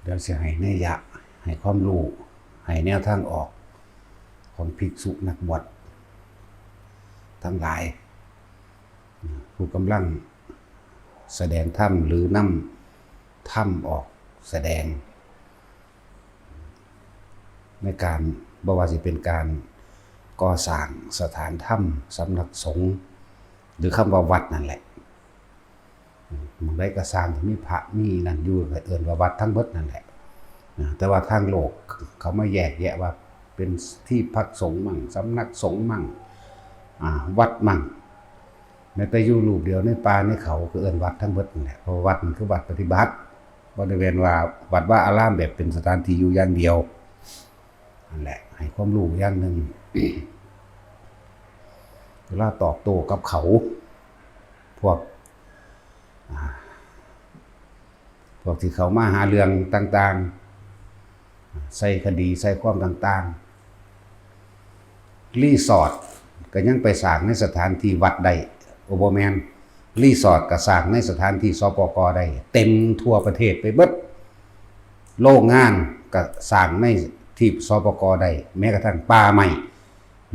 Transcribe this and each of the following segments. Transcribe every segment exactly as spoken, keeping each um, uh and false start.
เดี๋ยวสิให้นัยยะ ให้ความรู้ ให้แนวทางออก ของภิกษุนักบวชทั้งหลาย ผู้กำลังแสดงธรรมหรือนำธรรมออกแสดง ในการบ่ว่าสิเป็นการก่อสร้างสถานธรรม สำนักสงฆ์ หรือคำว่าวัดนั่นแหละ หม่องใดก็สร้างที่มีพระมีนั่นอยู่ก็เอิ้นว่าวัดทั้งเบิดนั่นแหละนะ แต่ว่าทางโลกเขามาแยกแยะว่าเป็นที่พักสงฆ์มั่ง สำนักสงฆ์มั่ง อ่า วัดมั่ง แม้แต่อยู่รูปเดียวในป่าในเขาก็เอิ้นวัดทั้งเบิดนั่นแหละ เพราะวัดมันคือวัดปฏิบัติ บ่ได้แม่นว่าวัดวาอารามแบบเป็นสถานที่อยู่อย่างเดียว นั่นแหละ ให้ความรู้อย่างหนึ่ง เวลาตอบโต้กับเขา พวก อ่า พวกที่เขามาหาเรื่องต่างๆ ใส่คดีใส่ความต่างๆ รีสอร์ทก็ยังไปสร้างในสถานที่วัดได้ โอ้ บ่แม่น รีสอร์ทก็สร้างในสถานที่ สปก ได้ เต็มทั่วประเทศไปเบิด โรงงานก็สร้างในที่ สปก ได้ แม้กระทั่งป่าไม้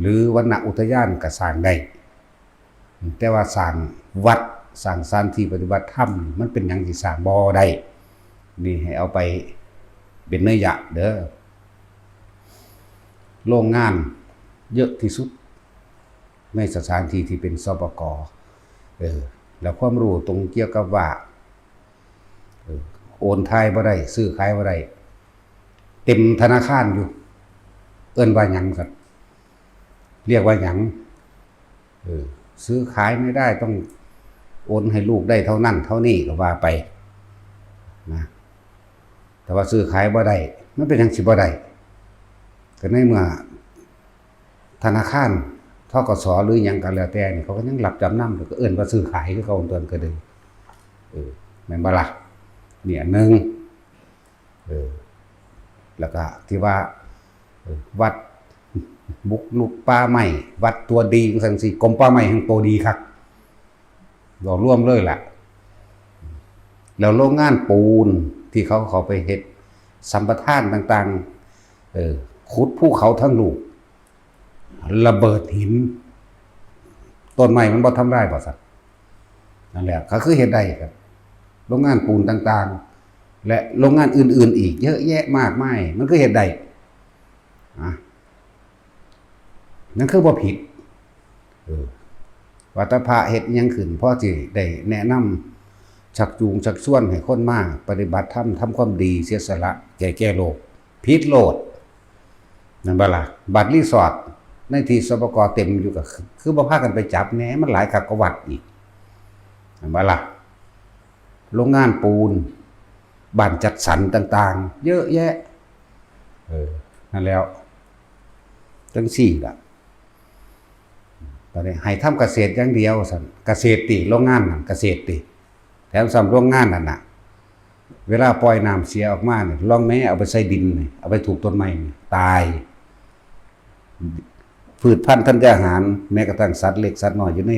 หรือวรรณอุทยานก็สร้างได้ แต่ว่าสร้างวัด สร้างสถานที่ปฏิบัติธรรม มันเป็นหยังสิสร้างบ่ได้ นี่ให้เอาไปเป็นนัยยะเด้อ โรงงานเยอะที่สุดในสถานที่ที่เป็น สปก เออ แล้วความรู้ตรงเกี่ยวกับว่า เออ โอนถ่ายบ่ได้ ซื้อขายบ่ได้ เต็มธนาคารอยู่ เอิ้นว่าหยังครับ เรียกว่าหยัง เออ ซื้อขายไม่ได้ ต้องโอนให้ลูกได้เท่านั้นเท่านี้ก็ว่าไปนะ แต่ว่าซื้อขายบ่ได้ มันเป็นหยังสิบ่ได้ ก็ในเมื่อธนาคาร ธ.ก.ส. หรือหยังก็แล้วแต่นี่ เขาก็ยังรับจำนำ แล้วก็เอิ้นว่าซื้อขายคือเขาตัวนั้นก็เลย เออ แม่นบ่ล่ะ นี่อันหนึ่ง เออ แล้วก็ที่ว่า เออ วัดบุกรุกป่าไม้ วัดตัวดีจังซี่ กรมป่าไม้แห่งตัวดีคัก หลอกลวงเลยล่ะ แล้วโรงงานปูนที่เขาเข้าไปเฮ็ดสัมปทานต่างๆ เออ ขุดภูเขาทั้งลูก ระเบิดหิน ต้นไม้มันบ่ทำลายบ่ซั่น นั่นแหละ ก็คือเฮ็ดได้ครับ โรงงานปูนต่างๆ และโรงงานอื่นๆ อีกเยอะแยะมากมาย มันคือเฮ็ดได้ อ่ะ นั่นคือบ่ผิด เออ ว่าแต่พระเฮ็ดอิหยังขึ้น พอสิได้แนะนำ ชักจูงชักชวนให้คนมาปฏิบัติธรรม ทำความดี เสียสละ แก่แก่โลก ผิดโลด นั่นบ่ล่ะ บัดรีสอร์ทในที่ สปก เต็มอยู่ก็คือ คือบ่พากันไปจับแหน่ มันหลายคักกว่าวัดอีก นั่นบ่ล่ะ โรงงานปูน บ้านจัดสรรต่างๆ เยอะแยะ เออ นั่นแล้ว จังซี่ล่ะ บัดนี้ให้ทำเกษตรอย่างเดียวซั่น เกษตรติ โรงงานนั่นเกษตรติ แถมซ้ำโรงงานนั่นน่ะ เวลาปล่อยน้ำเสียออกมาเนี่ย ลองแม้เอาไปใส่ดินนี่ เอาไปถูกต้นไม้นี่ ตาย พืชพันธุ์ธัญญาหาร แม้กระทั่งสัตว์เล็กสัตว์น้อยอยู่ใน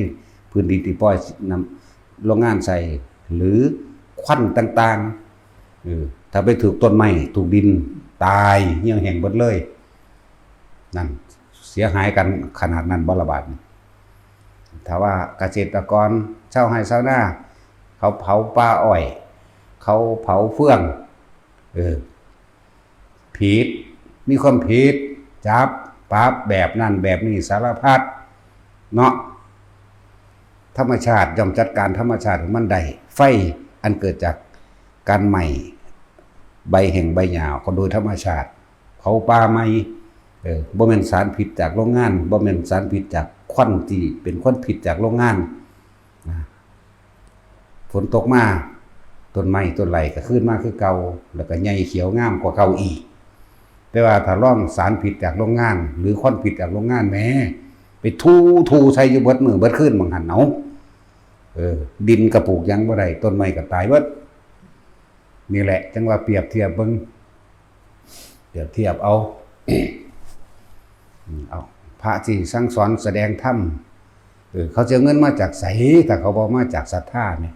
พื้นดินที่ปล่อยน้ำ โรงงานใส่ หรือควันต่างๆ เออ ถ้าไปถูกต้นไม้ ถูกดิน ตาย เหี่ยวแห้งเบิดเลย นั่น เสียหายกันขนาดนั้นบ่ล่ะบาดนี้ ถ้าว่าเกษตรกร ชาวไร่ชาวนา เขาเผาป่าอ้อย เขาเผาเฟือง เออ ผิด มีความผิด จับ ปรับ แบบนั้นแบบนี้ สารพัด เนาะ ธรรมชาติย่อมจัดการธรรมชาติของมันได้ ไฟอันเกิดจากการไหม้ใบแห้งใบหญ้าก็โดยธรรมชาติ เผาป่าไหม้ เออ บ่แม่นสารพิษจากโรงงาน บ่แม่นสารพิษจากควันที่เป็นควันพิษจากโรงงาน นะ ฝนตกมา ต้นไม้ต้นไร่ก็คืนมาคือเก่า แล้วก็ใหญ่เขียวงามกว่าเก่าอีก แต่ว่าถ้าลองสารพิษจากโรงงาน หรือควันพิษจากโรงงานแหม ไปถูๆ ใส่อยู่เบิดมื้อเบิดคืนหม่องหั้น เอา เออ ดินก็ปลูกหยังบ่ได้ ต้นไม้ก็ตายเบิด นี่แหละ จั่งว่าเปรียบเทียบเบิ่ง เปรียบเทียบเอา เอา พระที่สั่งสอนแสดงธรรม เออ เขาจะเอาเงินมาจากไส ถ้าเขาบ่มาจากศรัทธาเนี่ย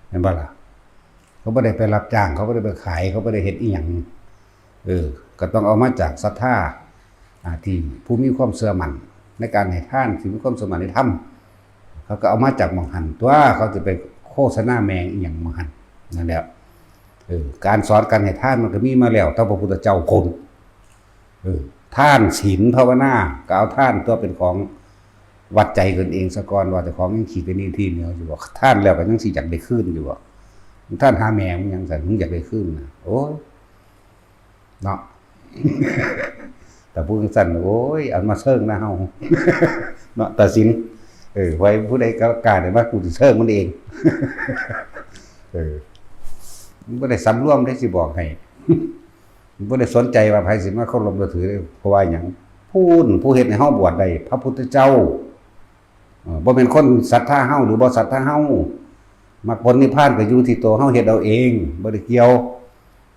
เห็นบ่ล่ะ? เขาบ่ได้ไปรับจ้าง เขาบ่ได้ไปขาย เขาบ่ได้เฮ็ดอิหยัง เออ ก็ต้องเอามาจากศรัทธา อ่า ที่ผู้มีความเชื่อมั่นในการให้ทาน ที่มีความเชื่อมั่นในธรรม เขาก็เอามาจากหม่องหั่นตั๊ว เขาจะไปโฆษณาแม่งอิหยังหม่องหั่น นั่นแหละ เออ การสอนการให้ทานมันก็มีมาแล้วตั้งพระพุทธเจ้าคน เออ ทานศีลภาวนา ก็เอาทานตั๊วเป็นของวัดใจกันเองซะก่อน ว่าเจ้าของยังขี้ตะหนี่ตี้เหนียวอยู่บ่ ทานแล้วก็ยังสิอยากได้คืนอยู่บ่ ทานหาแม่งหยังซั่น มึงอยากได้คืนนะ โอ้ย เนาะ แต่ผู้จั่งซั่น โอ้ย เอามาเซิงนะเฮา เนาะ ตัดสิน เออ ไว้ผู้ใดก็กล้าได้มา กูสิเซิงมันเอง เออ มันบ่ได้สำรวมได้สิบอกให้ มันบ่ได้สนใจว่าไผสิมาเคารพนับถือ เพราะว่าหยัง ผู้ผู้เฮ็ดให้เฮาบวชได้ พระพุทธเจ้า เออ บ่แม่นคนศรัทธาเฮาหรือบ่ศรัทธาเฮา มรรคผลนิพพานก็อยู่ที่ตัวเฮาเฮ็ดเอาเอง บ่ได้เกี่ยว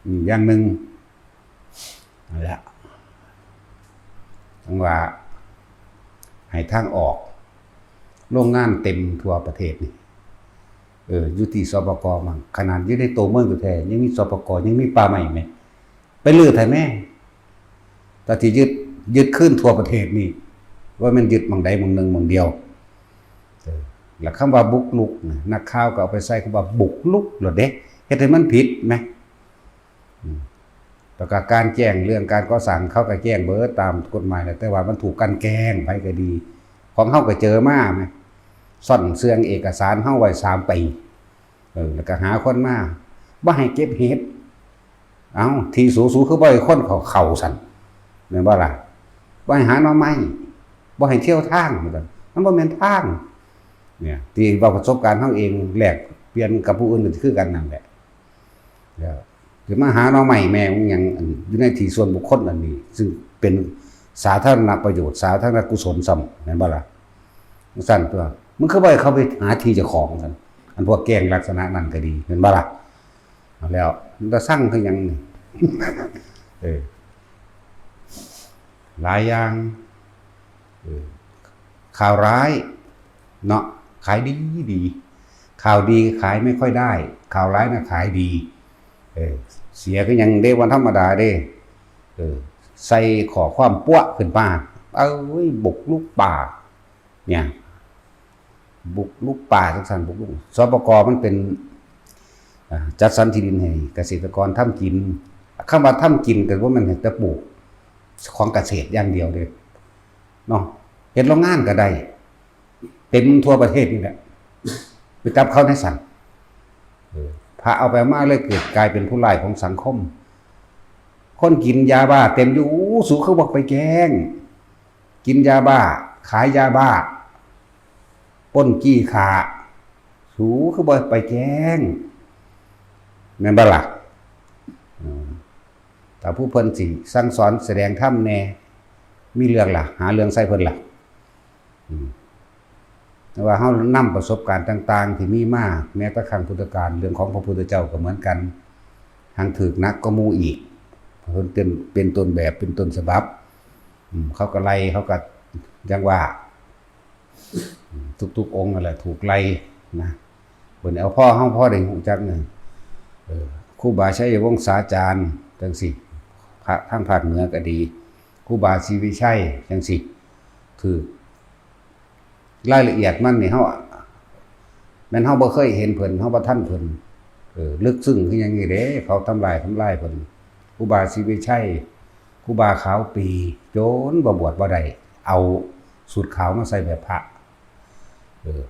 อืม อย่างหนึ่ง นั่นแหละ จั่งว่า ให้ทางออก โรงงานเต็มทั่วประเทศนี่ เออ อยู่ที่ สปก มั้ง ขนาดอยู่ในตัวเมืองแท้ๆ ยังมี สปก ยังมีป่าไม้แหม ไปรื้อแท้แหม แต่ที่ยึด ยึดคืนทั่วประเทศนี่ ว่าแม่นยึดหม่องใดหม่องหนึ่งหม่องเดียว เออ แล้วคำว่าบุกรุกนะ นักข่าวก็เอาไปใส่คำว่าบุกรุกโลดเด้ เฮ็ดให้มันผิดแหม อืม แล้วก็การแจ้งเรื่องการก่อสร้าง เขาก็แจ้งเบิดตามกฎหมายแหละ แต่ว่ามันถูกกลั่นแกล้ง ไผก็ดี ของเฮาก็เจอมาแหม ซ่อนเซื่องเอกสารเฮาไว้สามปี เออ แล้วก็หาคนมา บ่ให้เก็บเห็ด เอ้า ที่สู สูคือบ่ให้คนเขาเข้าซั่น แม่นบ่ล่ะ บ่ให้หาหน่อไม้ บ่ให้เที่ยวทาง มันบ่แม่นทาง เนี่ย ที่เว้าประสบการณ์เฮาเอง แลกเปลี่ยนกับผู้อื่นก็คือกันนั่นแหละ แล้วสิมาหาหน่อไม้แม่งอิหยัง อันอยู่ในที่ส่วนบุคคลอันนี้ ซึ่งเป็นสาธารณประโยชน์ สาธารณกุศลซ้ำ แม่นบ่ล่ะ จั่งซั่นตั๊ว มึงคือบ่ให้เขาไปหาที่เจ้าของซั่น อันพวกแกล้งลักษณะนั้นก็ดี แม่นบ่ล่ะ เอาแล้ว มันตาสั่งคือหยังนี่ เออ หลายอย่าง เออ ข่าวร้าย เนาะ ขายดีดี ข่าวดีขายไม่ค่อยได้ ข่าวร้ายน่ะขายดี เออ เสียก็ยังได้วันธรรมดาเด้ เออ ใส่ข้อความปั๊วขึ้นมา เอ้ย บุกรุกป่า เนี่ย บุกรุกป่าจั่งซั่น บุกรุก สปก มันเป็น อ่า จัดสรรที่ดินให้เกษตรกรทำกิน คำว่าทำกินก็บ่แม่นให้แต่ปลูกของเกษตรอย่างเดียวเด้ เนาะ เฮ็ดโรงงานก็ได้ เต็มทั่วประเทศนี่แหละ ไปจับเขาในสั่น เออ พระเอาไปมาเลยเกิดกลายเป็นผู้ร้ายของสังคม คนกินยาบ้าเต็มอยู่ อู้ สูคือบ่ไปแกล้ง กินยาบ้า ขายยาบ้า ปล้นจี้ฆ่า สูคือบ่ไปแกล้ง แม่นบ่ล่ะ อืม ถ้าผู้เพิ่นสิสั่งสอนแสดงธรรมแหน่ มีเรื่องล่ะ หาเรื่องใส่เพิ่นล่ะ อืม แต่ว่าเฮานำประสบการณ์ต่างๆ ที่มีมา แม้แต่ครั้งพุทธกาล เรื่องของพระพุทธเจ้าก็เหมือนกัน หังถืกหนักกว่าหมู่อีก เพิ่นเป็น เป็นต้นแบบ เป็นต้นฉบับ อืม เขาก็ไล่ เขาก็ จั่งว่า ทุกๆองค์นั่นแหละถูกไล่นะ เพิ่นเอาพ่อเฮาพ่อได้ฮู้จักหนึ่ง เออ ครูบาชัยวงศาจารย์จั่งซี้ พระทางภาคเหนือก็ดี ครูบาศรีวิชัยจั่งซี้ ถืกรายละเอียดมันนี่เฮา แม่นเฮาบ่เคยเห็นเพิ่น เฮาบ่ทันเพิ่น เออ ลึกซึ้งคือหยังนี่เด้ เขาทำลาย ทำลายเพิ่น ครูบาศรีวิชัย ครูบาขาวปี จนบ่บวชบ่ได้ เอาสูทขาวมาใส่แบบพระ เออ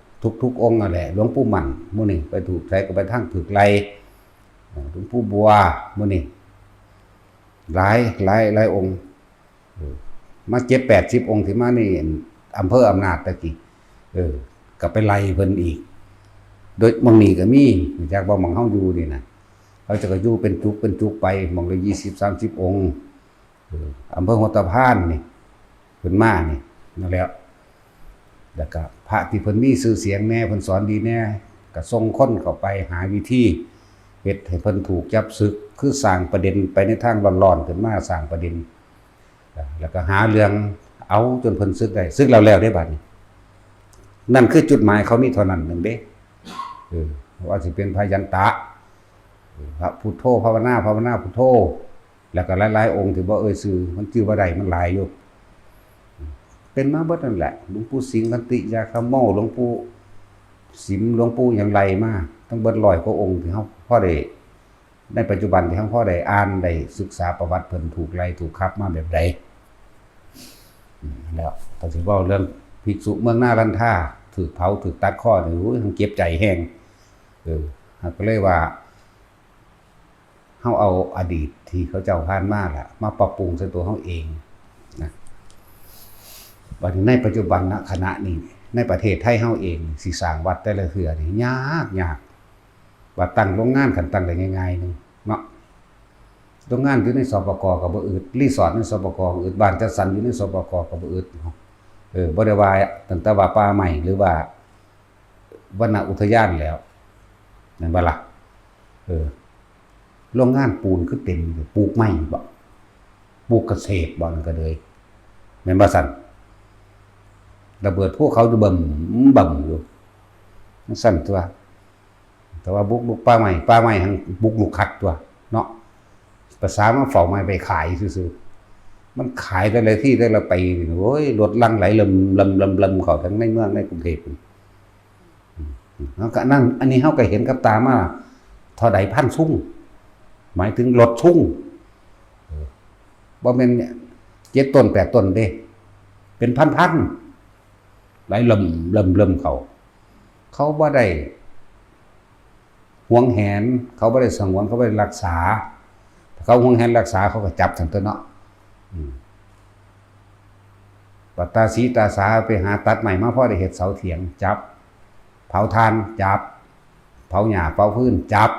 ทุกๆองค์นั่นแหละ หลวงปู่มั่น หมู่นี้ ไปถูกไสก็ไปทางถูกไล่ เออ หลวงปู่บัว หมู่นี้ หลาย หลาย หลายองค์ เออ มาเจ็ดแปดสิบองค์ที่มานี่ อำเภออำนาจตะกี้ เออ ก็ไปไล่เพิ่นอีก โดยหม่องนี้ก็มี รู้จักบ่ หม่องเฮาอยู่นี่นะ เขาจะก็อยู่เป็นจุกเป็นจุกไป หม่องละยี่สิบสามสิบองค์ เออ อำเภอหัวตะพานนี่ เพิ่นมานี่ นั่นแหละ แล้วก็พระที่เพิ่นมีชื่อเสียงแหน่ เพิ่นสอนดีแหน่ ก็ส่งคนเข้าไปหาวิธีเฮ็ดให้เพิ่นถูกจับสึก คือสร้างประเด็นไปในทางร้อนๆ ขึ้นมา สร้างประเด็น แล้วก็หาเรื่องเอาจนเพิ่นสึกได้ สึกแล้วแล้วเด้บัดนี้ นั่นคือจุดหมายเขามีเท่านั้นหนึ่งเด้ เออ ว่าสิเป็นพระยันตะ พระพุทโธภาวนา ภาวนาพุทโธ แล้วก็หลายๆองค์ที่บ่เอ่ยชื่อ มันชื่อบ่ได้ มันหลายอยู่ เป็นมาเบิดนั่นแหละ หลวงปู่สิงห์ขันติยาคโม หลวงปู่สิม หลวงปู่หยังไล่มา ทั้งเบิดร้อยกว่าองค์ที่เฮาพอได้ ในปัจจุบันที่เฮาพอได้อ่านได้ศึกษาประวัติเพิ่นถูกไล่ถูกขับมาแบบใด อืม แล้วก็สิเว้าเรื่องภิกษุเมืองนารันทา ถูกเผาถูกตัดคอนี่ โอ้ย มันเจ็บใจแฮง เออ เฮาก็เลยว่า เฮาเอาอดีตที่เขาเจ้าผ่านมาล่ะ มาปรับปรุงใส่ตัวเฮาเองนะ บัดนี้ในปัจจุบันนะ ขณะนี้ ในประเทศไทยเฮาเอง สิสร้างวัดแต่ละเทื่อนี่ยาก ยาก ว่าตั้งโรงงาน คันตั้งได้ง่ายๆหนึ่งเนาะ โรงงานอยู่ใน สปก ก็บ่อึด รีสอร์ทใน สปก ก็อึด บ้านจัดสรรอยู่ใน สปก ก็บ่อึด เออ บ่ได้ว่าตั้งแต่ว่าป่าไม้ หรือว่าวนอุทยานแล้ว แม่นบ่ล่ะ เออ โรงงานปูนคือเต็มอยู่ ปลูกไม้บ่ ปลูกเกษตรบ่ นั่นก็เลย แม่นบ่ซั่น ระเบิดภูเขาอยู่บึ้มบึ้มอยู่ จั่งซั่นตัว แต่ว่าบุกรุกป่าไม้ ป่าไม้หั้นบุกรุกคักตัว เนาะ ภาษามาเฝ้าไม้ไปขายซื่อๆ มันขายแต่ละที่แต่ละปีนี่ โอ้ย รถหลั่งไหลเริ่ม เริ่ม เริ่ม เริ่มเข้าทั้งในเมืองในกรุงเทพฯ อืม แล้วก็นั่น อันนี้เฮาก็เห็นกับตามา เท่าใดพันซุง หมายถึงรถซุง เออ บ่แม่นเจ็ดต้นแปดต้นเด้ เป็นพันๆ ไหลเริ่ม เริ่ม เริ่มเข้า เขาบ่ได้หวงแหน เขาบ่ได้สงวน เขาบ่ได้รักษา ถ้าเขาหวงแหนรักษา เขาก็จับซั่นตัวเนาะ อืม บัดตาสีตาสาไปหาตัดไม้มาพอได้เฮ็ดเสาเถียง จับ เผาถ่าน จับ เผาหญ้า เผาฟืน จับ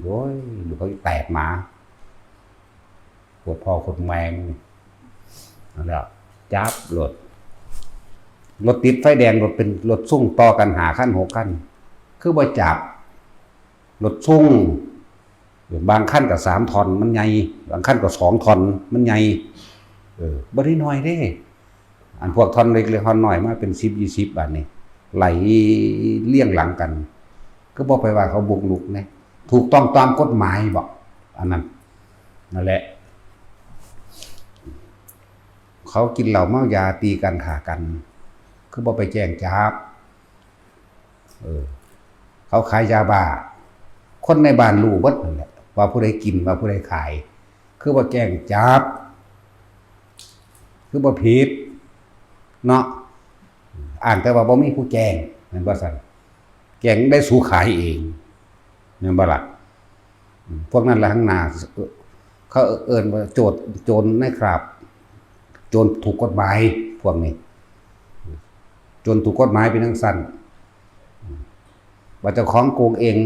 โอ้ย ลูกเขาแตกหมา โคตรพ่อโคตรแม่มึงนี่ นั่นแหละ จับรถ รถติดไฟแดง รถเป็นรถซุงต่อกันห้าคันหกคัน คือบ่จับ รถซุง บางคันก็สามท่อน มันใหญ่ บางคันก็สองท่อน มันใหญ่ เออ บ่ได้น้อยเด้ อันพวกท่อนเล็กๆ ท่อนน้อยมาเป็นสิบยี่สิบ บาดนี้ ไหลเรียงหลังกัน ก็บ่ไปว่าเขาบุกรุกนะ ถูกต้องตามกฎหมายบ่ อันนั้น นั่นแหละ เขากินเหล้าเมายาตีกันฆ่ากัน คือบ่ไปแจ้งจับ เออ เขาขายยาบ้า คนในบ้านรู้เบิดนั่นแหละ ว่าผู้ใดกิน ว่าผู้ใดขาย คือบ่แจ้งจับ คือบ่ผิด เนาะ อ้างแต่ว่าบ่มีผู้แจ้ง แม่นบ่ซั่น แจ้งได้สูขายเอง แม่นบ่ล่ะ อืม พวกนั้นละข้างหน้า เขาเอิ้นว่าโจร โจรในคราบ โจรถูกกฎหมาย พวกนี้ โจรถูกกฎหมายเป็นจั่งซั้น ว่าเจ้าของโกงเอง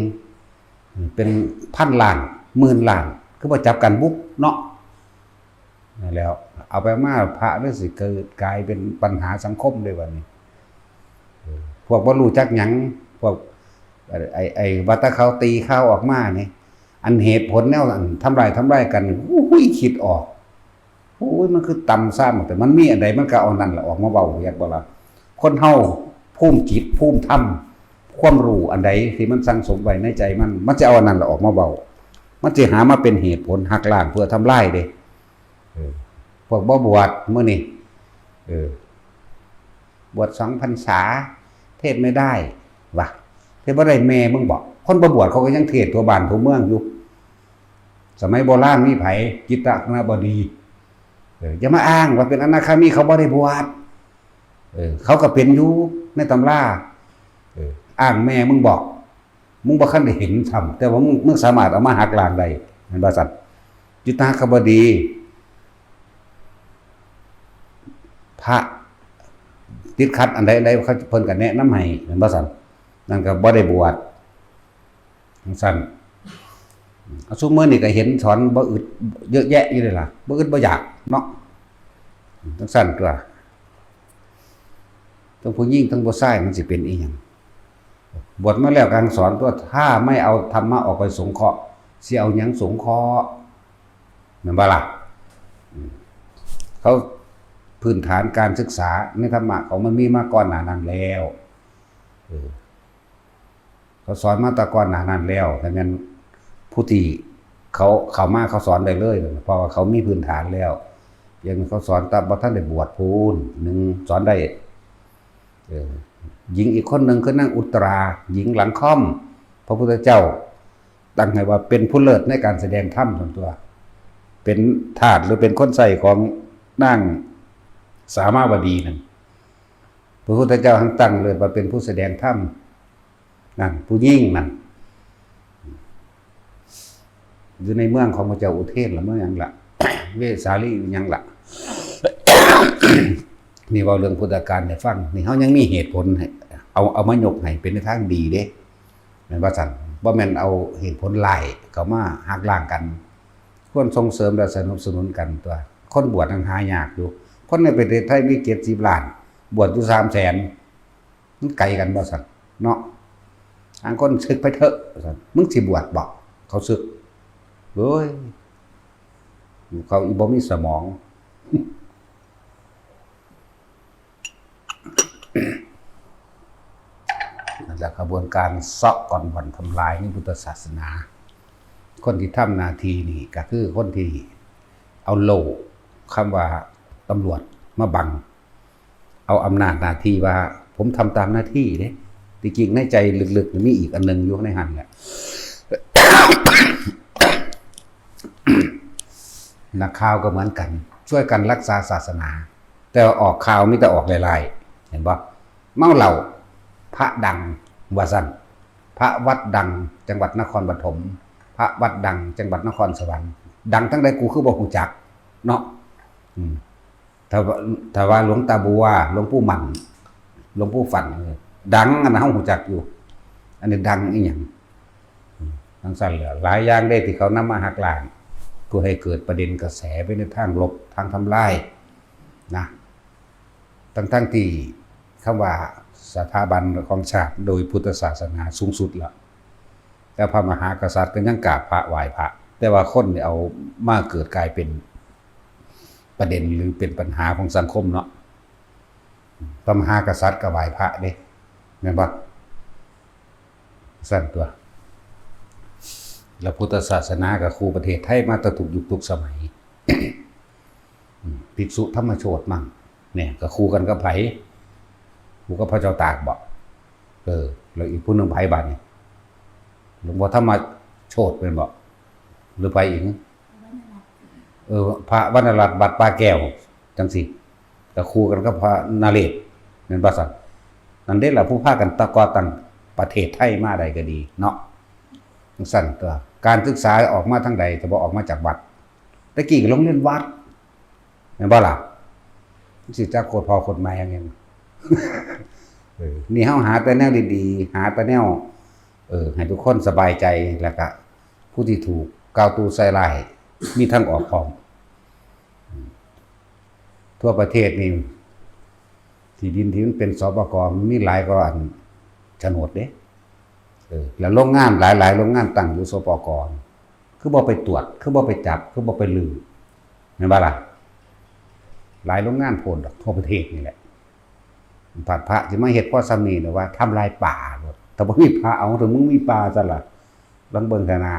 เป็นพันล้าน หมื่นล้าน คือบ่จับกันบุกเนาะ นั่นแหล้ว เอาไปมาพระเลยสิเกิดกลายเป็นปัญหาสังคมเลยบัดนี้ เออ พวกบ่รู้จักหยัง พวก ไอ้ ไอ้ ว่าแต่เขาตีข่าวออกมานี่ อันเหตุผลแนวอันทำร้าย ทำร้ายกัน อุ้ย คิดออก โอ้ย มันคือต่ำซ้ำ แต่มันมีอันใดมันก็เอานั่นล่ะออกมาเว้า อยากบ่ล่ะ คนเฮาภูมิจิต ภูมิธรรม ความรู้อันใดที่มันสั่งสมไว้ในใจมัน มันจะเอาอันนั้นล่ะออกมาเว้า มันจะหามาเป็นเหตุผลหักล้างเพื่อทำลายเด้ เออ พวกบ่บวชมื้อนี้ เออ บวชสองพรรษา เทศน์ไม่ได้ วะ เทศน์บ่ได้แม่มึงบอก คนบ่บวชเขาก็ยังเทศน์ทั่วบ้านทั่วเมืองอยู่ สมัยโบราณมีไผ จิตรคณบดี เออ อย่ามาอ้างว่าเป็นอนาคามี เขาบ่ได้บวช เออ เขาก็เป็นอยู่ในตำรา เออ อ้างแม่มึงบอก มึงบ่คันได้เห็นซ้ำ แต่ว่ามึง มึงสามารถเอามาหักล้างได้ แม่นบ่ซั่น จิตรคณบดี พระติดขัดอันใดอันใด เขา เพิ่นก็แนะนำให้ แม่นบ่ซั่น นั่นก็บ่ได้บวช จั่งซั้น เอาซุมื้อนี้ก็เห็นสอนบ่อึดเยอะแยะอยู่เลยล่ะ บ่อึดบ่อยากเนาะ จั่งซั้นตัว ทั้งผู้หญิงทั้งผู้ชายมันสิเป็นอีหยัง บวชมาแล้วกางสอนตัว ถ้าไม่เอาธรรมะออกไปสงเคราะห์ สิเอาหยังสงเคราะห์ แม่นบ่ล่ะ อืม เขา พื้นฐานการศึกษาในธรรมะเขามันมีมาก่อนหน้านั้นแล้ว เออ เขาสอนมาแต่ก่อนหน้านั้นแล้ว ถ้าแม่น ผู้ที่เขาเข้ามาเขาสอนได้เลย เพราะว่าเขามีพื้นฐานแล้ว อย่างเขาสอนตามบ่ทันได้บวชพู้น หนึ่งสอนได้ เออ หญิงอีกคนหนึ่งคือนางอุตรา หญิงหลังค่อม พระพุทธเจ้าตั้งให้ว่าเป็นผู้เลิศในการแสดงธรรมส่วนตัว เป็นทาสหรือเป็นคนใช้ของนางสามาวดีนั่น พระพุทธเจ้าทั้งตั้งเลยว่าเป็นผู้แสดงธรรมนั่น ผู้หญิงนั่น อยู่ในเมืองของพระเจ้าอุเทนละ เมืองหยังละ เวสาลีหยังละ นี่เว้าเรื่องพุทธกาลให้ฟัง นี่เขายังมีเหตุผลให้ เอา เอามายกให้เป็นในทางดีเด้ แม่นว่าซั่น บ่แม่นเอาเหตุผลร้ายเข้ามาหักล้างกัน ควรส่งเสริมและสนับสนุนกันตัว คนบวชนั้นหายากอยู่ คนในประเทศไทยมีเจ็ดสิบล้าน บวชอยู่สามแสน มันไกลกันบ่ซั่นเนาะ ทางคนสึกไปเถอะซั่น มึงสิบวชบ่ เขาสึก เฮ้ย เขาอีบ่มีสมอง นั่นแหละขบวนการเซาะก่อนบ่อนทำลายในพุทธศาสนา คนที่ทำหน้าที่นี่ก็คือคนที่เอาโล่คำว่าตำรวจมาบัง เอาอำนาจหน้าที่ว่า ผมทำตามหน้าที่เด้ ที่จริงในใจลึกๆ มีอีกอันหนึ่งอยู่ในหันแหละ นักข่าวก็เหมือนกัน ช่วยกันรักษาศาสนา แต่ว่าออกข่าวมีแต่ออกลายๆ เห็นบ่ เมาเหล้า พระดัง ว่าซั่น พระวัดดัง จังหวัดนครปฐม พระวัดดัง จังหวัดนครสวรรค์ ดังทั้งใดกูคือบ่ฮู้จัก เนาะ อืม ถ้าว่า ถ้าว่าหลวงตาบัว หลวงปู่หมั่น หลวงปู่ฝัน เออ ดัง อันนั้นเฮาฮู้จักอยู่ อันนี้ดังอีหยัง อืม จั่งซั่นแหละ หลายอย่างเด้ที่เขานำมาหักล้าง เพื่อให้เกิดประเด็นกระแสไปในทางลบ ทางทำลาย นะ ทั้งๆที่คำว่าสถาบันของชาติโดยพุทธศาสนาสูงสุดแล้ว แต่พระมหากษัตริย์ก็ยังกราบพระไหว้พระ แต่ว่าคนนี่เอามาเกิดกลายเป็นประเด็นหรือเป็นปัญหาของสังคมเนาะ พระมหากษัตริย์ก็ไหว้พระเด้ แม่นบ่ ซั่นตัว แล้วพุทธศาสนาก็คู่ประเทศไทยมาแต่ทุกยุคทุกสมัย อืม ภิกษุธรรมโชติมั่ง เนี่ย ก็คู่กันกับไผ คู่กับพระเจ้าตากบ่ เออ แล้วอีกผู้หนึ่งไผบาดนี่ หลวงพ่อธรรมโชติแม่นบ่ หรือไผอีก เออ พระวรรณรัตน์วัดป่าแก้ว จั่งซี้ ก็คู่กันกับพระนเรศ แม่นบ่ซั่น นั่นเด้ล่ะผู้พากันตะก่อตั้งประเทศไทยมาได้ก็ดีเนาะ จั่งซั่นตัว การศึกษาออกมาทางใด ถ้าบ่ออกมาจากวัด แต่กี้ก็โรงเรียนวัด แม่นบ่ล่ะ มันสิจักโคตรพ่อโคตรแม่หยัง เออ นี่เฮาหาแต่แนวดีๆ หาแต่แนว เออ ให้ทุกคนสบายใจ แล้วก็ผู้ที่ถูกกล่าวตู่ใส่ร้าย มีทางออกพร้อม ทั่วประเทศนี่ ที่ดินที่มันเป็น สปก มันมีหลายกว่าอันโฉนดเด้ เออ แล้วโรงงานหลายๆ โรงงานตั้งอยู่ สปก คือบ่ไปตรวจ คือบ่ไปจับ คือบ่ไปรื้อ แม่นบ่ล่ะ หลายโรงงานโพดดอก ทั่วประเทศนี่แหละ พระ พระสิมาเฮ็ดพอส่ำนี้นะว่าทำลายป่าโลด ถ้าบ่มีพระ เอา ถ้ามึงมีป่าซะล่ะ ลองเบิ่งเถาะนา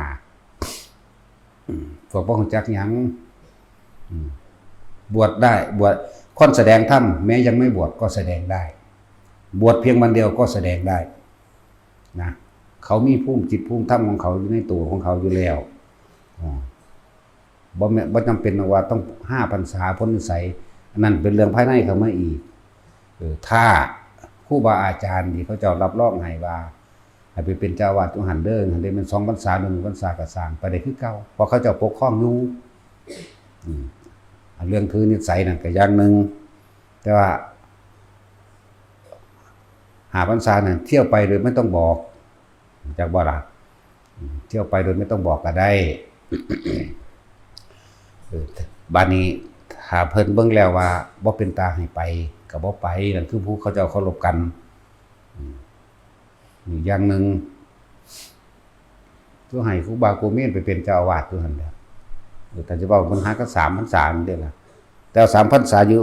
อืม พวกบ่รู้จักหยัง อืม บวชได้ บวช คนแสดงธรรม แม้ยังไม่บวชก็แสดงได้ บวชเพียงวันเดียวก็แสดงได้ นะ เขามีภูมิจิตภูมิธรรมของเขาอยู่ในตัวของเขาอยู่แล้ว อ่า บ่แม่น บ่จำเป็นว่าต้องห้าพรรษาพ้นวิสัย อันนั้นเป็นเรื่องภายในเข้ามาอีก เออ ถ้าครูบาอาจารย์ที่เขาเจ้ารับรองให้ว่า ให้ไปเป็นเจ้าอาวาสอยู่หั่นเด้อ หั่นเด้อ แม่นสองพรรษาหรือหนึ่งพรรษาก็ซ่าง ไปได้คือเก่า เพราะเขาเจ้าปกครองอยู่ อืม อันเรื่องถือนิสัยนั่นก็อย่างหนึ่ง แต่ว่าห้าพรรษานั่นเที่ยวไปโดยไม่ต้องบอก จักบ่ล่ะ อืม เที่ยวไปโดยไม่ต้องบอกก็ได้ เออ บาดนี้ถ้าเพิ่นเบิ่งแล้วว่าบ่เป็นตาให้ไป ก็บ่ไป นั่นคือผู้เขาเจ้าเคารพกัน อืม อีกอย่างหนึ่ง คือให้ครูบาโกเมนไปเป็นเจ้าอาวาสอยู่หั่นแหละ เออ ถ้าจะเว้ามันหาก็สามพรรษานี่เด้ล่ะ แต่ว่าสามพรรษาอยู่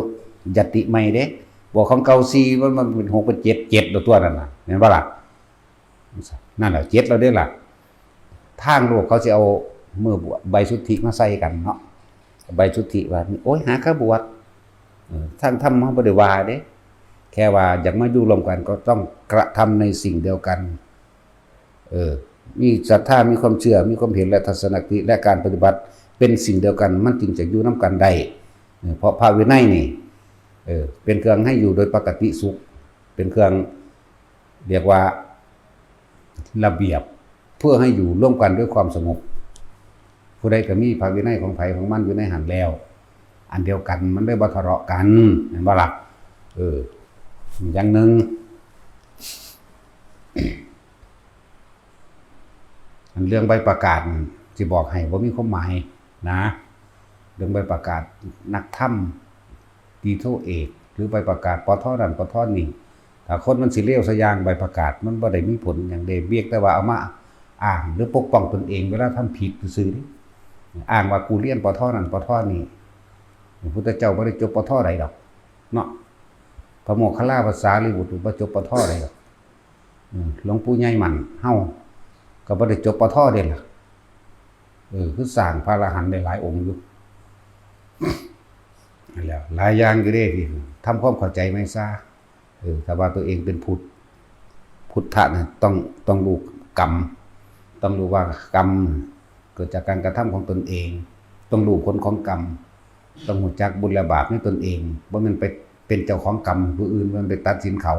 ยติใหม่เด้ บวกของเก่าสี่ มัน มันเป็นหก เป็นเจ็ด เจ็ดแล้วตัวนั่นน่ะ แม่นบ่ล่ะ นั่นแหละ เจ็ดแล้วเด้ล่ะ ทางโลกเขาสิเอามือบวชใบสุทธิมาใส่กันเนาะ ใบสุทธิว่า โอ้ย หาข้าบวช เออ ทางธรรมเขาบ่ได้ว่าเด้ แค่ว่าอยากมาอยู่ร่วมกันก็ต้องกระทำในสิ่งเดียวกัน เออ มีศรัทธา มีความเชื่อ มีความเห็นและทัศนคติ และการปฏิบัติเป็นสิ่งเดียวกัน มันจึงจะอยู่นำกันได้ เออ เพราะพระวินัยนี่ เออ เป็นเครื่องให้อยู่โดยปกติสุข เป็นเครื่อง เรียกว่าระเบียบ เพื่อให้อยู่ร่วมกันด้วยความสงบ ผู้ใดก็มีพระวินัยของไผของมันอยู่ในหั้นแล้ว อันเดียวกัน มันได้บ่ทะเลาะกัน แม่นบ่ล่ะ เออ อย่างหนึ่ง อันเรื่องใบประกาศนี่สิบอกให้บ่มีความหมายนะ เรื่องใบประกาศนักธรรม ตรีโทเอก หรือใบประกาศ ปท นั่น ปท นี่ ถ้าคนมันสิเลวซะอย่าง ใบประกาศมันบ่ได้มีผลหยังเด้ เพียงแต่ว่าเอามาอ้างหรือปกป้องตนเองเวลาทำผิดซื่อๆ เด้ อ้างว่ากูเรียน ปท นั่น ปท นี่ พระพุทธเจ้าบ่ได้จบ ปท ใดดอก เนาะ พระโมคคัลลาภาษาลีบุตรบ่จบ ปท ใดดอก อืม หลวงปู่ใหญ่มั่นเฮาก็บ่ได้จบ ปท เด้ล่ะ เออ คือสร้างพระอรหันต์ได้หลายองค์อยู่ นั่นแหละ หลายอย่างอยู่เด้ที่ทำความเข้าใจไม่ซะ เออ ถ้าว่าตัวเองเป็นพุทธ พุทธะนะ ต้อง ต้องรู้กรรม ต้องรู้ว่ากรรมเกิดจากการกระทำของตนเอง ต้องรู้ผลของกรรม ต้องรู้จักบุญและบาปในตนเอง บ่แม่นไปเป็นเจ้าของกรรมผู้อื่น บ่แม่นไปตัดสินเขา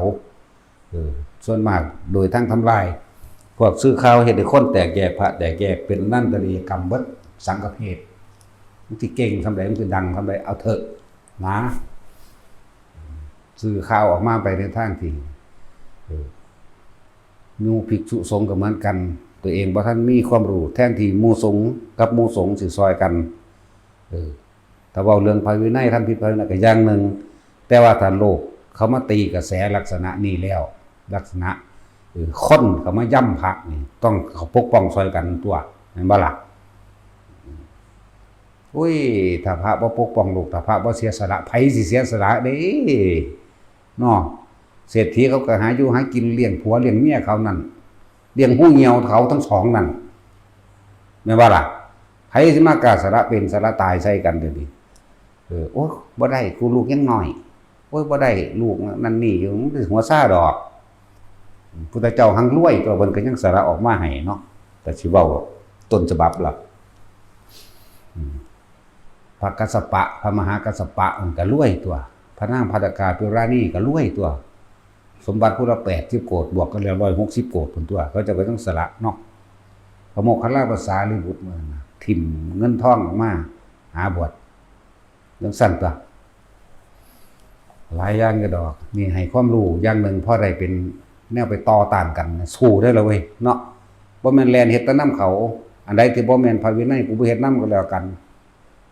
เออ ส่วนมากโดยทางทำลาย พวกสื่อข่าวเฮ็ดให้คนแตกแยก พระแตกแยก เป็นอนันตริยกรรมเบิด สังฆเพศ มันสิเก่งส่ำใด มันสิดังส่ำใด เอาเถอะนะ สื่อข่าวออกมาไปในทางที่ เออ หมู่ภิกษุสงฆ์ก็เหมือนกัน ตัวเองบ่ทันมีความรู้ แทนที่หมู่สงฆ์กับหมู่สงฆ์สิซอยกัน เออ ถ้าเว้าเรื่องพระวินัย ทำผิดพระวินัยก็อย่างหนึ่ง แต่ว่าถ้าโลกเขามาตีกระแสลักษณะนี้แล้ว ลักษณะ เออ คนเขามาย้ำพระนี่ ต้องเขาปกป้องซอยกันตัว แม่นบ่ล่ะ โอ้ย ถ้าพระบ่ปกป้องโลก ถ้าพระบ่เสียสละ ไผสิเสียสละเด้ เนาะ เศรษฐีเขาก็หาอยู่หากินเลี้ยงผัวเลี้ยงเมียเขานั่น เลี้ยงฮูเหี่ยวเขาทั้งสองนั่น แม่นบ่ล่ะ ไผสิมากล้าสละเป็นสละตายใส่กันเดี๋ยวนี้ เออ โอ้ย บ่ได้ กูลูกยังน้อย โอ้ย บ่ได้ ลูกนั่นนี่อยู่ มันสิหัวซ่าดอก พุทธเจ้าหังรวยตัว เพิ่นก็ยังสละออกมาให้เนาะ แต่สิเว้าต้นฉบับล่ะ อืม พระกัสสปะ พระมหากัสสปะมันก็รวยตัว พระนางภัททกาปิรานีก็รวยตัว สมบัติพุทธละแปดสิบโกฏ บวกกันแล้วร้อยหกสิบโกฏพุ้นตัว เขาเจ้าก็ต้องสละเนาะ พระโมคคัลลาภาษาลีบุตรมันนะ ถิ่มเงินทองออกมา หาบวช จั่งซั้นตัว หลายอย่างอยู่ดอก นี่ให้ความรู้อย่างหนึ่ง พอได้เป็นแนวไปต่อต้านกัน สู้ได้แล้วเว้ย เนาะ บ่แม่นแล่นเฮ็ดแต่นำเขา อันใดที่บ่แม่นพระวินัย กูบ่เฮ็ดนำก็แล้วกัน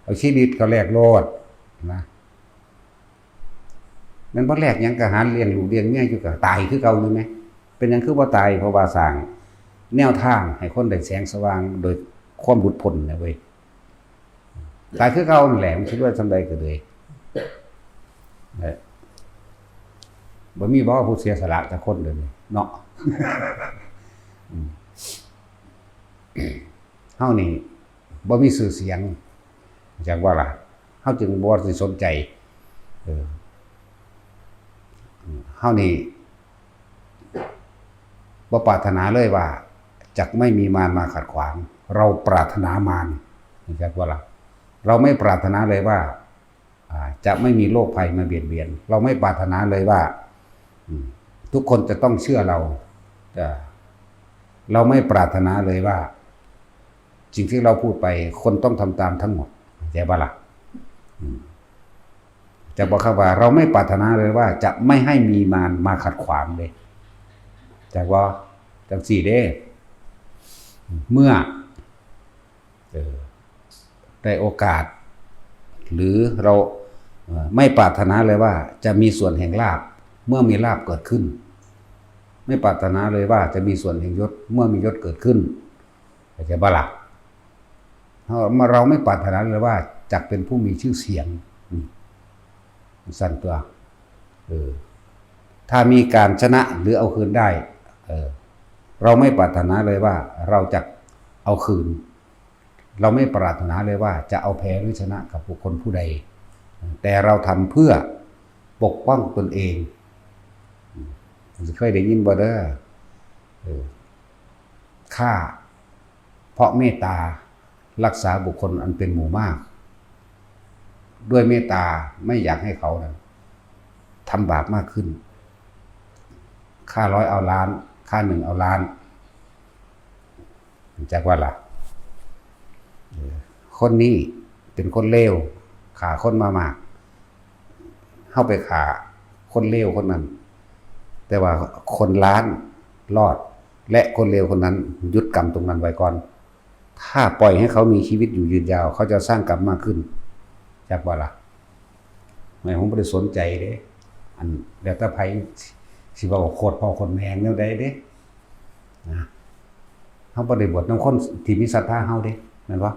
เอาชีวิตเขาแลกโลดนะ แม่นบ่แลกหยัง ก็หาเลี้ยงลูกเลี้ยงเมียอยู่ ก็ตายคือเก่าอยู่แหม เป็นหยังคือบ่ตาย เพราะว่าสร้างแนวทางให้คนได้แสงสว่างโดยความหลุดพ้นนะเว้ย ตายคือเก่านั่นแหละ มันสิรวยส่ำใดก็เลย เอ้ย บ่มีบ่ผู้เสียสละจักคนเดี๋ยวนี้เนาะ อืม เฮานี่บ่มีชื่อเสียง จักว่าล่ะ เฮาจึงบ่สิสนใจ เออ เฮานี่บ่ปรารถนาเลยว่าจักไม่มีมารมาขัดขวาง เราปรารถนามาร จักว่าล่ะ เราไม่ปรารถนาเลยว่า อ่า จะไม่มีโรคภัยมาเบียดเบียน เราไม่ปรารถนาเลยว่า อืม ทุกคนจะต้องเชื่อเรา เอ่อ เราไม่ปรารถนาเลยว่า สิ่งที่เราพูดไป คนต้องทำตามทั้งหมด เข้าใจปะล่ะ อืม จักว่า คำว่า เราไม่ปรารถนาเลยว่าจะไม่ให้มีมารมาขัดขวางเลย จักว่า จังซี้เด้ เมื่อ เออ ได้โอกาส หรือเรา เอ่อ ไม่ปรารถนาเลยว่าจะมีส่วนแห่งลาภ เมื่อมีลาภเกิดขึ้น ไม่ปรารถนาเลยว่าจะมีส่วนแห่งยศ เมื่อมียศเกิดขึ้น เข้าใจปะล่ะ เรา เราไม่ปรารถนาเลยว่าจะเป็นผู้มีชื่อเสียง อืม ซั่นตัว เออ ถ้ามีการชนะหรือเอาคืนได้ เออ เราไม่ปรารถนาเลยว่าเราจะ เอาคืน เราไม่ปรารถนาเลยว่าจะเอาแพ้หรือชนะกับบุคคลผู้ใด แต่เราทำเพื่อปกป้องตนเอง เคยได้ยินบ่เด้อ เออ ฆ่าเพราะเมตตา รักษาบุคคลอันเป็นหมู่มาก ด้วยเมตตาไม่อยากให้เขานะทำบาปมากขึ้น ฆ่าร้อยเอาล้าน ฆ่าหนึ่งเอาล้าน จักว่าล่ะ เออ คนนี้เป็นคนเลว ฆ่าคนมามาก เฮาไปฆ่าคนเลวคนนั้น แต่ว่าคนล้านรอด และคนเลวคนนั้นหยุดกรรมตรงนั้นไว้ก่อน ถ้าปล่อยให้เขามีชีวิตอยู่ยืนยาว เขาจะสร้างกรรมมากขึ้น จักว่าล่ะ ไม่ ผมบ่ได้สนใจเด้ อัน แล้วแต่ไผสิเว้าโคตรพ่อโคตรแม่แนวใดเด้ นะ เฮาบ่ได้บวชนำคนที่มีศรัทธาเฮาเด้ แม่นบ่